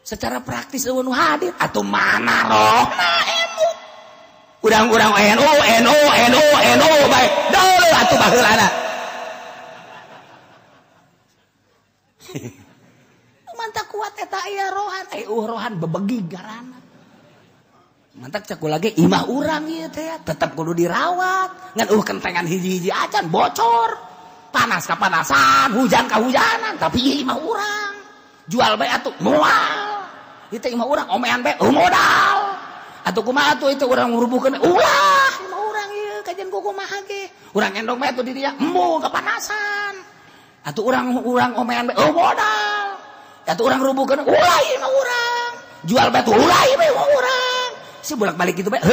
Secara praktis eueuh nu hadir atuh mana rohna NU. Urang-urang NU NU NU NU bae. Deuleu atuh baheulana. Mantak kuat eta aya rohan, rohan bebegi garana. Mantak cek lagi imah urang ieu teh tetep kudu dirawat. Ngan kentengan hiji-hiji acan bocor. Panas kapanasan, hujan kahujanan, tapi ieu imah urang. Jual bae atuh moal. Itu imah urang omean bae modal. Atuh kumaha atuh itu urang ngurubuhkeun ulah imah urang ieu kajian ku kumaha ge. Urang endong bae atuh di dieu embung kapanasan. Atuh urang omean bae modal. Atuh urang rubuhkeun ulah imah urang. Jual bae atuh ulah imah urang. Si bolak-balik gitu bae.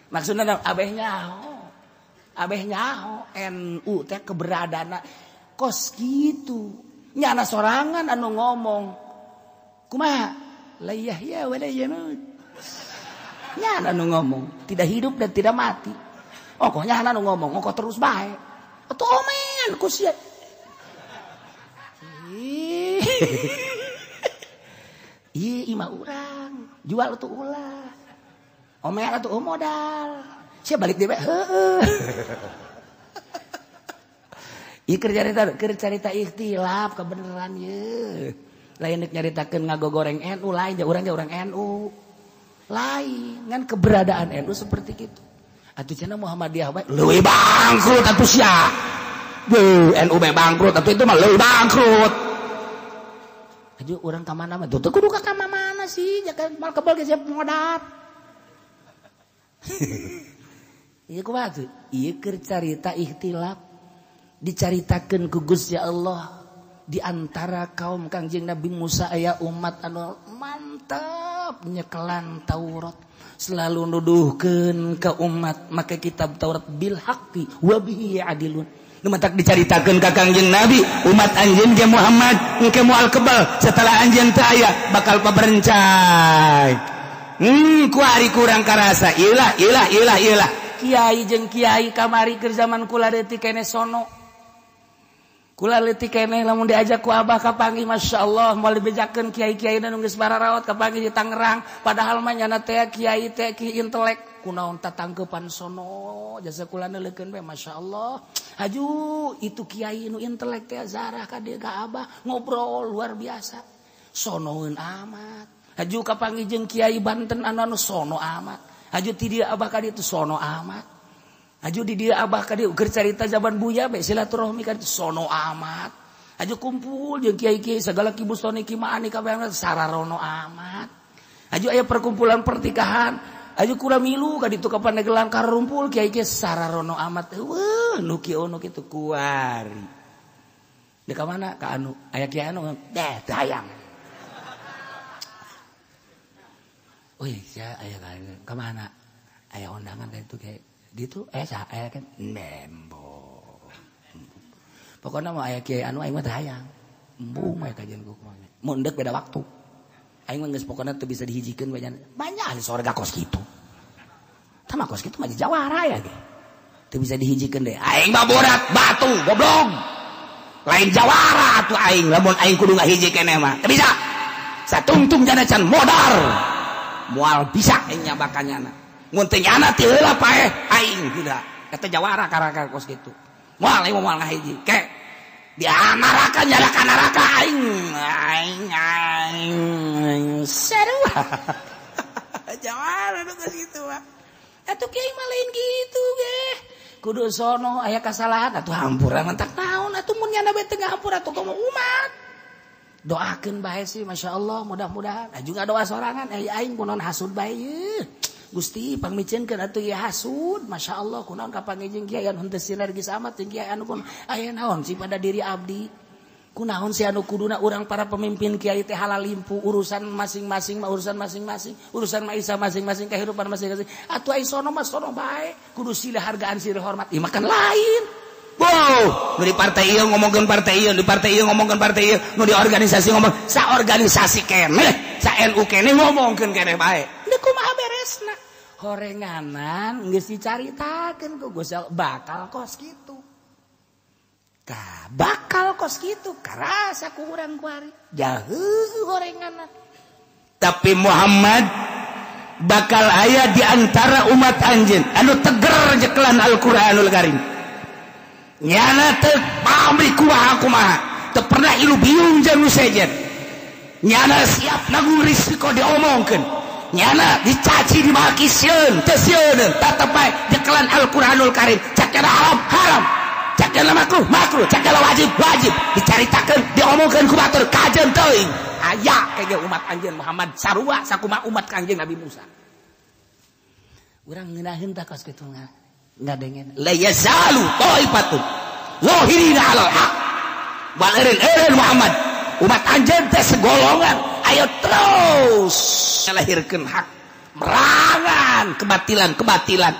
Maksudna abeh nyaho. Abeh nyaho NU teh keberadaanna kos kitu. Nyana sorangan anu ngomong kumaha la yahya wa la yamut. Nyana anu ngomong tidak hidup dan tidak mati. Oh nyana anu ngomong kok terus bae. Atuh omean ku sia. Ih imah urang jual atuh ulah. Omean atuh modal. Sia balik deui bae heueuh. Ieu keur carita ikhtilaf kebenaran ye. Lain nek nyaritakeun ngagogoreng NU lain ja urang ge urang NU. Lain ngan keberadaan NU seperti kitu. Atuh cenah Muhammadiyah bae leuwih bangkrut atuh sia. Beuh NU bae bangkrut atuh itu mah leuwih bangkrut. Aju urang ka mana mah teu kudu ka mana sih jaga mal kebal ge siap modal. Ieu kumaha tuh? Ieu keur carita ikhtilaf. Dicaritakeun ku Gusti Allah di antara kaum Kangjeng Nabi Musa aya umat anu mantap Tetep nyekelan Taurat, selalu nuduhkeun ka umat make kitab Taurat bil haqqi wa bihi ya'dilun. Nu matak dicaritakeun ka Kangjeng Nabi, umat anjeun ge Muhammad engke moal kebal setelah anjeun teu aya bakal paberencai. Kuari kurang karasa. Ilah ilah ilah ilah. Kiai jeung kiai kamari keur zaman kula leutik keneh sono. Kula leutik keneh lamun diajak ku abah kapanggih masyaallah moal dibejakeun kiai-kiai nu geus bararaot kapanggih di Tangerang padahal mah nyana teh kiai teh ki intelek kunaon tatangkeupan sono jasa kula neuleukeun bae masyaallah. Haju itu kiai nu intelek teh zarah ka dieu ka abah ngobrol luar biasa. Sonoeun amat. Haju kapanggih jeung kiai Banten anu sono amat. Haju ti dieu abah ka dieu sono amat. Haju di dieu abah ka dieu keur carita zaman buya bae silaturahmi ka dieu sono amat. Haju kumpul jeung kiai-kiai segala ki bustoni ki maani kabeh sararono amat. Haju aya perkumpulan pertikahan, haju kula milu ka ditu ka Pandegelang karumpul kiai-kiai sararono amat. Weuh nu kieu nu kitu kuari. Di ka mana ka anu aya kiai anu deh teu hayang. Wih, sia aya ka mana? Aya undangan ka itu kayak ditu aya aya kan nembo. Pokona mah aya kiai anu aing mah teu hayang. Embung we kajian ku kumaha. Mun deuk beda waktu. Aing mah geus pokona teu bisa dihijikeun banyak. Banyak ahli sorga kos kitu. Tah mah kos kitu mah jawara ya ge. Teu bisa dihijikeun deh. Aing mah borat batu goblok. Lain jawara atuh aing lamun aing kudu ngahiji keneh mah. Teu bisa. Satungtung jana can modar. Moal bisa aing nyabakannyana. Mun teu nyana ti heula paeh aing tidak. Eta jawara karakar kos kitu. Moal aing moal ngahiji. Ke di neraka nyala ka neraka aing aing aing seru. Jawara nu kos kitu mah. Atuh kiai mah lain kitu ge. Kudu sono aya kasalahan atuh hampura mentak naon atuh mun nyana bae teu ngahampura atuh komo umat. Doakeun bae sih masyaallah mudah-mudahan. Aju ngadoa sorangan aing kunaon hasud bae yeuh. Gusti pangmiceunkeun atuh ieu hasud masyaallah kunaon kapanggih jeung kiai anu henteu sinergis amat jeung kiai anu kun aya naon sih pada diri abdi. Kunaon sih anu kuduna urang para pemimpin kiai teh halalimpu urusan masing-masing mah urusan masing-masing, urusan maisa masing-masing kehidupan masing-masing. Atuh ai sono mah sono bae kudu silih hargaan silih hormat. Ieu mah kan lain. Wow, nu di partai ieu ngomongkeun partai ieu, di partai ieu ngomongkeun partai ieu, nu di organisasi ngomong, sa organisasi keneh, sa NU keneh ngomongkeun keneh bae. Deuk kumaha beresna? Horenganan geus dicaritakeun ku Gusti bakal kos kitu. Ka bakal kos kitu karasa ku urang kuari. Jaheuh horenganan. Tapi Muhammad bakal aya di antara umat anjeun anu teger jekelan Al-Qur'anul Karim. Nyana teu pamrih kumaha kumaha teu pernah ilu biung jeung nu sejen. Nyana siap nanggung risiko diomongkeun. Nyana dicaci dimaki sieun teu sieun tetep bae jekelan Al-Qur'anul Karim. Cak haram haram, cak makruh makruh, cak wajib wajib dicaritakeun diomongkeun ku batur kajeun teuing. Aya kege umat anjeun Muhammad sarua sakumaha umat Kangjeng Nabi Musa. Urang ngeunaheun tah kos kitu ngadengen la yazalu taifatun zahirina 'alal haq wal eureun Muhammad umat anjeun teh segolongan ayo terus ngalahirkeun hak merangan kebatilan-kebatilan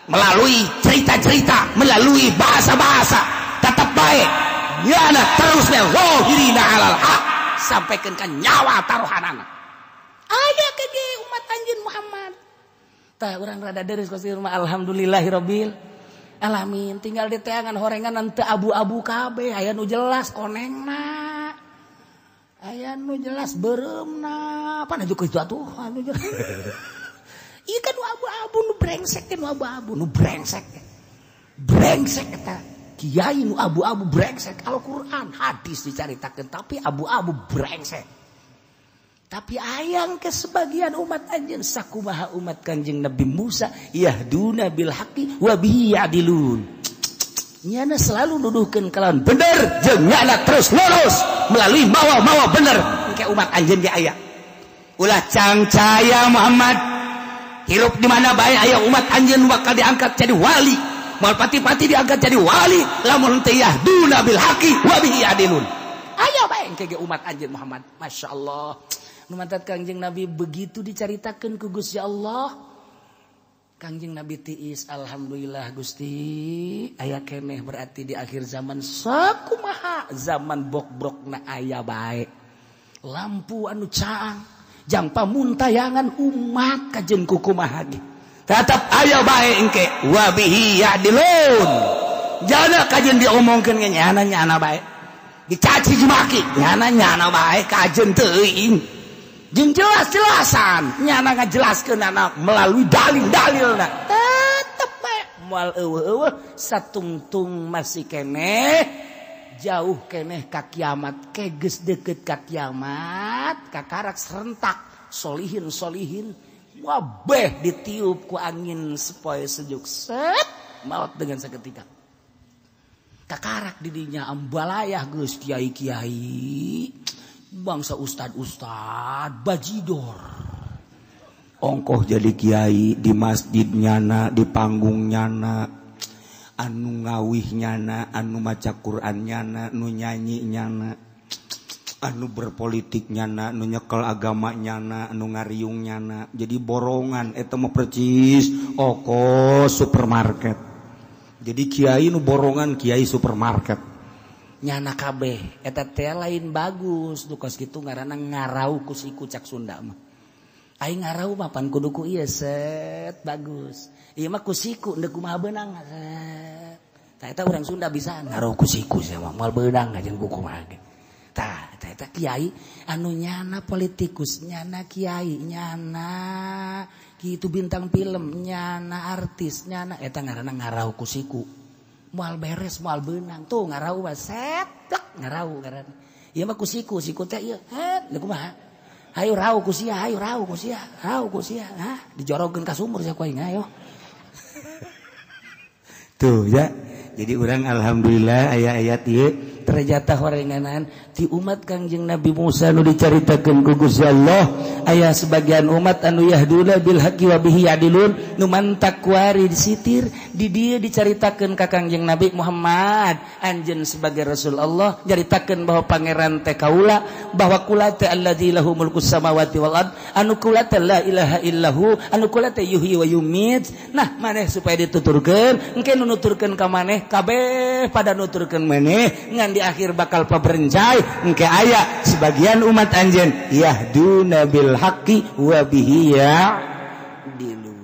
melalui cerita-cerita melalui bahasa-bahasa tetap baik nyana terus zahirina 'alal haq sampaikeun ka nyawa taruhanana aya kege umat anjeun Muhammad. Tah urang rada deres kos rumah alhamdulillahirabbil alamin tinggal di teangan horengan teu abu-abu kabeh aya nu jelas konengna aya nu jelas beureumna pan aju kitu atuh anu jelas ieu kan nu abu-abu nu brengsek teh nu abu-abu nu brengsek brengsek eta kiai nu abu-abu brengsek Al-Qur'an hadis dicaritakeun tapi abu-abu brengsek. Tapi ayang ke sebagian umat anjeun sakumaha umat Kanjeng Nabi Musa yahduna bil haqqi wa bihi ya'dilun. Nyana selalu nuduhkeun kalawan bener jeung nyana terus lurus melalui mawa-mawa bener engke umat anjeun ge aya. Ulah cangcaya Muhammad hirup di mana bae aya umat anjeun bakal diangkat jadi wali. Moal pati-pati diangkat jadi wali lamun teu yahduna bil haqqi wa bihi ya'dilun. Aya bae engke ge umat anjeun Muhammad. Masyaallah. Nu matak Kangjeng Nabi begitu dicaritakeun ku Gusti Allah, Kangjeng Nabi tiis, alhamdulillah Gusti aya keneh berarti di akhir zaman sakumaha zaman bok-brokna aya bae. Lampu anu caang jang pamuntayangan umat kajen kukumaha ge. Tetap aya bae engke wa bihi ya'dilun. Jana kajen diomongkeun ge nyana-nyana bae. Dicaci jumaki nyana-nyana bae kajen teuing. Jeung jelas-jelasan nyana ngajelaskeunana melalui dalil-dalilna. Tetep bae moal eueuh-eueuh satungtung masih keneh jauh keneh ka kiamat ke geus deukeut ka kiamat kakarak serentak solihin-solihin wabeh ditiup ku angin sepoi sejuk set maut dengan seketika. Kakarak didinya ambalayah geus kiai-kiai bangsa ustad-ustad bajidor ongkoh jadi kiai di masjid nyana di panggung nyana anu ngawih nyana anu maca Quran nyana nu nyanyi nyana anu berpolitik nyana nu nyekel agama nyana anu ngariung nyana jadi borongan eta mah percis oko supermarket jadi kiai nu borongan kiai supermarket nyana kabeh eta teh lain bagus duka kitu ngaranna ngarau ku siku cak Sunda mah aing ngarau mah pan kudu ku ieu set bagus ieu mah ku siku deuk kumaha beunang set tah eta urang Sunda bisa ngarau ku siku sia mah moal beunang jeung ku kumaha ge tah eta kiai anu nyana politikus nyana kiai nyana kitu bintang film nyana artis nyana eta ngaranna ngarau ku siku moal beres moal beunang tuh ngarau mah set plek ngarau ngaranna ieu mah ku siku siku teh ieu het leuh kumaha hayu rau ku sia hayu rau ku sia rau ku sia hah dijorogeun ka sumur sia ku aing ayo tuh ya jadi urang alhamdulillah aya ayat ieu ternyata horenganan ti umat Kangjeng Nabi Musa nu dicaritakeun ku Gusti Allah aya sebagian umat anu yahduna bil haqqi wa bihi ya'dilun nu mantak kuari disitir di dieu dicaritakeun ka Kangjeng Nabi Muhammad anjeun sebagai Rasul Allah nyaritakeun bahwa pangeran teh kaula bahwa kula teh alladzi lahu mulkus samawati wal ard anu kula teh la ilaha illahu anu kula teh yuhyi wa yumiit. Nah maneh supaya dituturkeun engke nu nuturkeun ka maneh kabeh pada nuturkeun maneh ngan di akhir bakal paberencai engke aya sebagian umat anjeun yahduna bil haqqi wa bihi ya'dilun.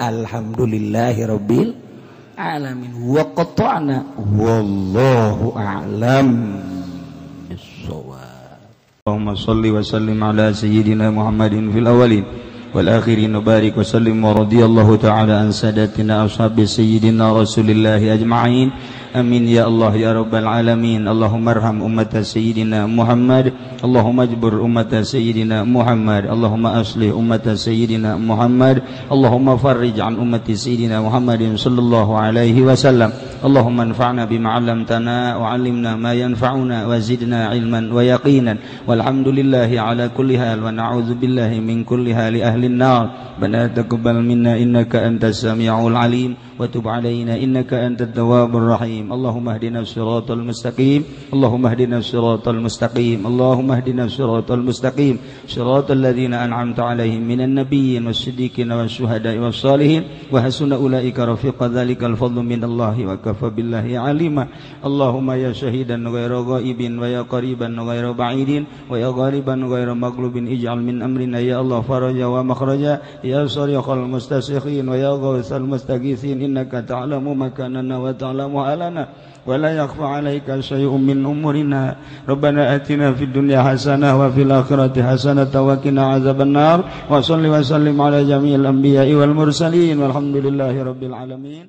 Alhamdulillahirabbil alamin wa qata'na wallahu a'lam bissawab. Allahumma shalli wa sallim ala sayyidina Muhammadin fil awwalin wal akhirin wa barik wa sallim wa radiyallahu ta'ala an sadatina ashabi sayyidina Rasulillahi ajma'in. Amin ya Allah ya Rabbal alamin. Allahumma arham ummata sayyidina Muhammad. Allahumma ajbur ummata sayyidina Muhammad. Allahumma aslih ummata sayyidina Muhammad. Allahumma farrij an ummati sayyidina Muhammadin sallallahu alaihi wasallam. Allahumma anfa'na bima 'allamtana wa 'allimna ma yanfa'una wa zidna 'ilman wa yaqinan. Walhamdulillahi ala kulli hal wa na'udzu billahi min kulli hali ahli an-nar. Rabbana taqabbal minna innaka antas samiul 'alim wa tub 'alaina innaka antat tawwabur rahim. Allahumma ihdina siratal mustaqim. Allahumma ihdina siratal mustaqim. Allahumma ihdina siratal mustaqim. Siratal ladzina an'amta 'alaihim minan nabiyyin was-siddiqin wasyuhada'i was-salihin wa hasuna ulaika rafiqa dzalikal fadlu minallahi wa kafa billahi 'alima. Allahumma ya syahidan ghaira ghaibin wa ya qariban ghaira ba'idin wa ya ghaliban ghaira maghlubin ij'al min amrina ya Allah faraja wa makhraja ya sariqal mustasikhin wa ya ghawsal mustaghithin innaka ta'lamu makanana wa ta'lamu alana wa la yakhfa 'alaika syai'un min umurina. Rabbana atina fid dunya hasanah wa fil akhirati hasanah wa qina adzabannar. Wa shalli wa sallim ala jami'il anbiya'i wal mursalin walhamdulillahi rabbil alamin.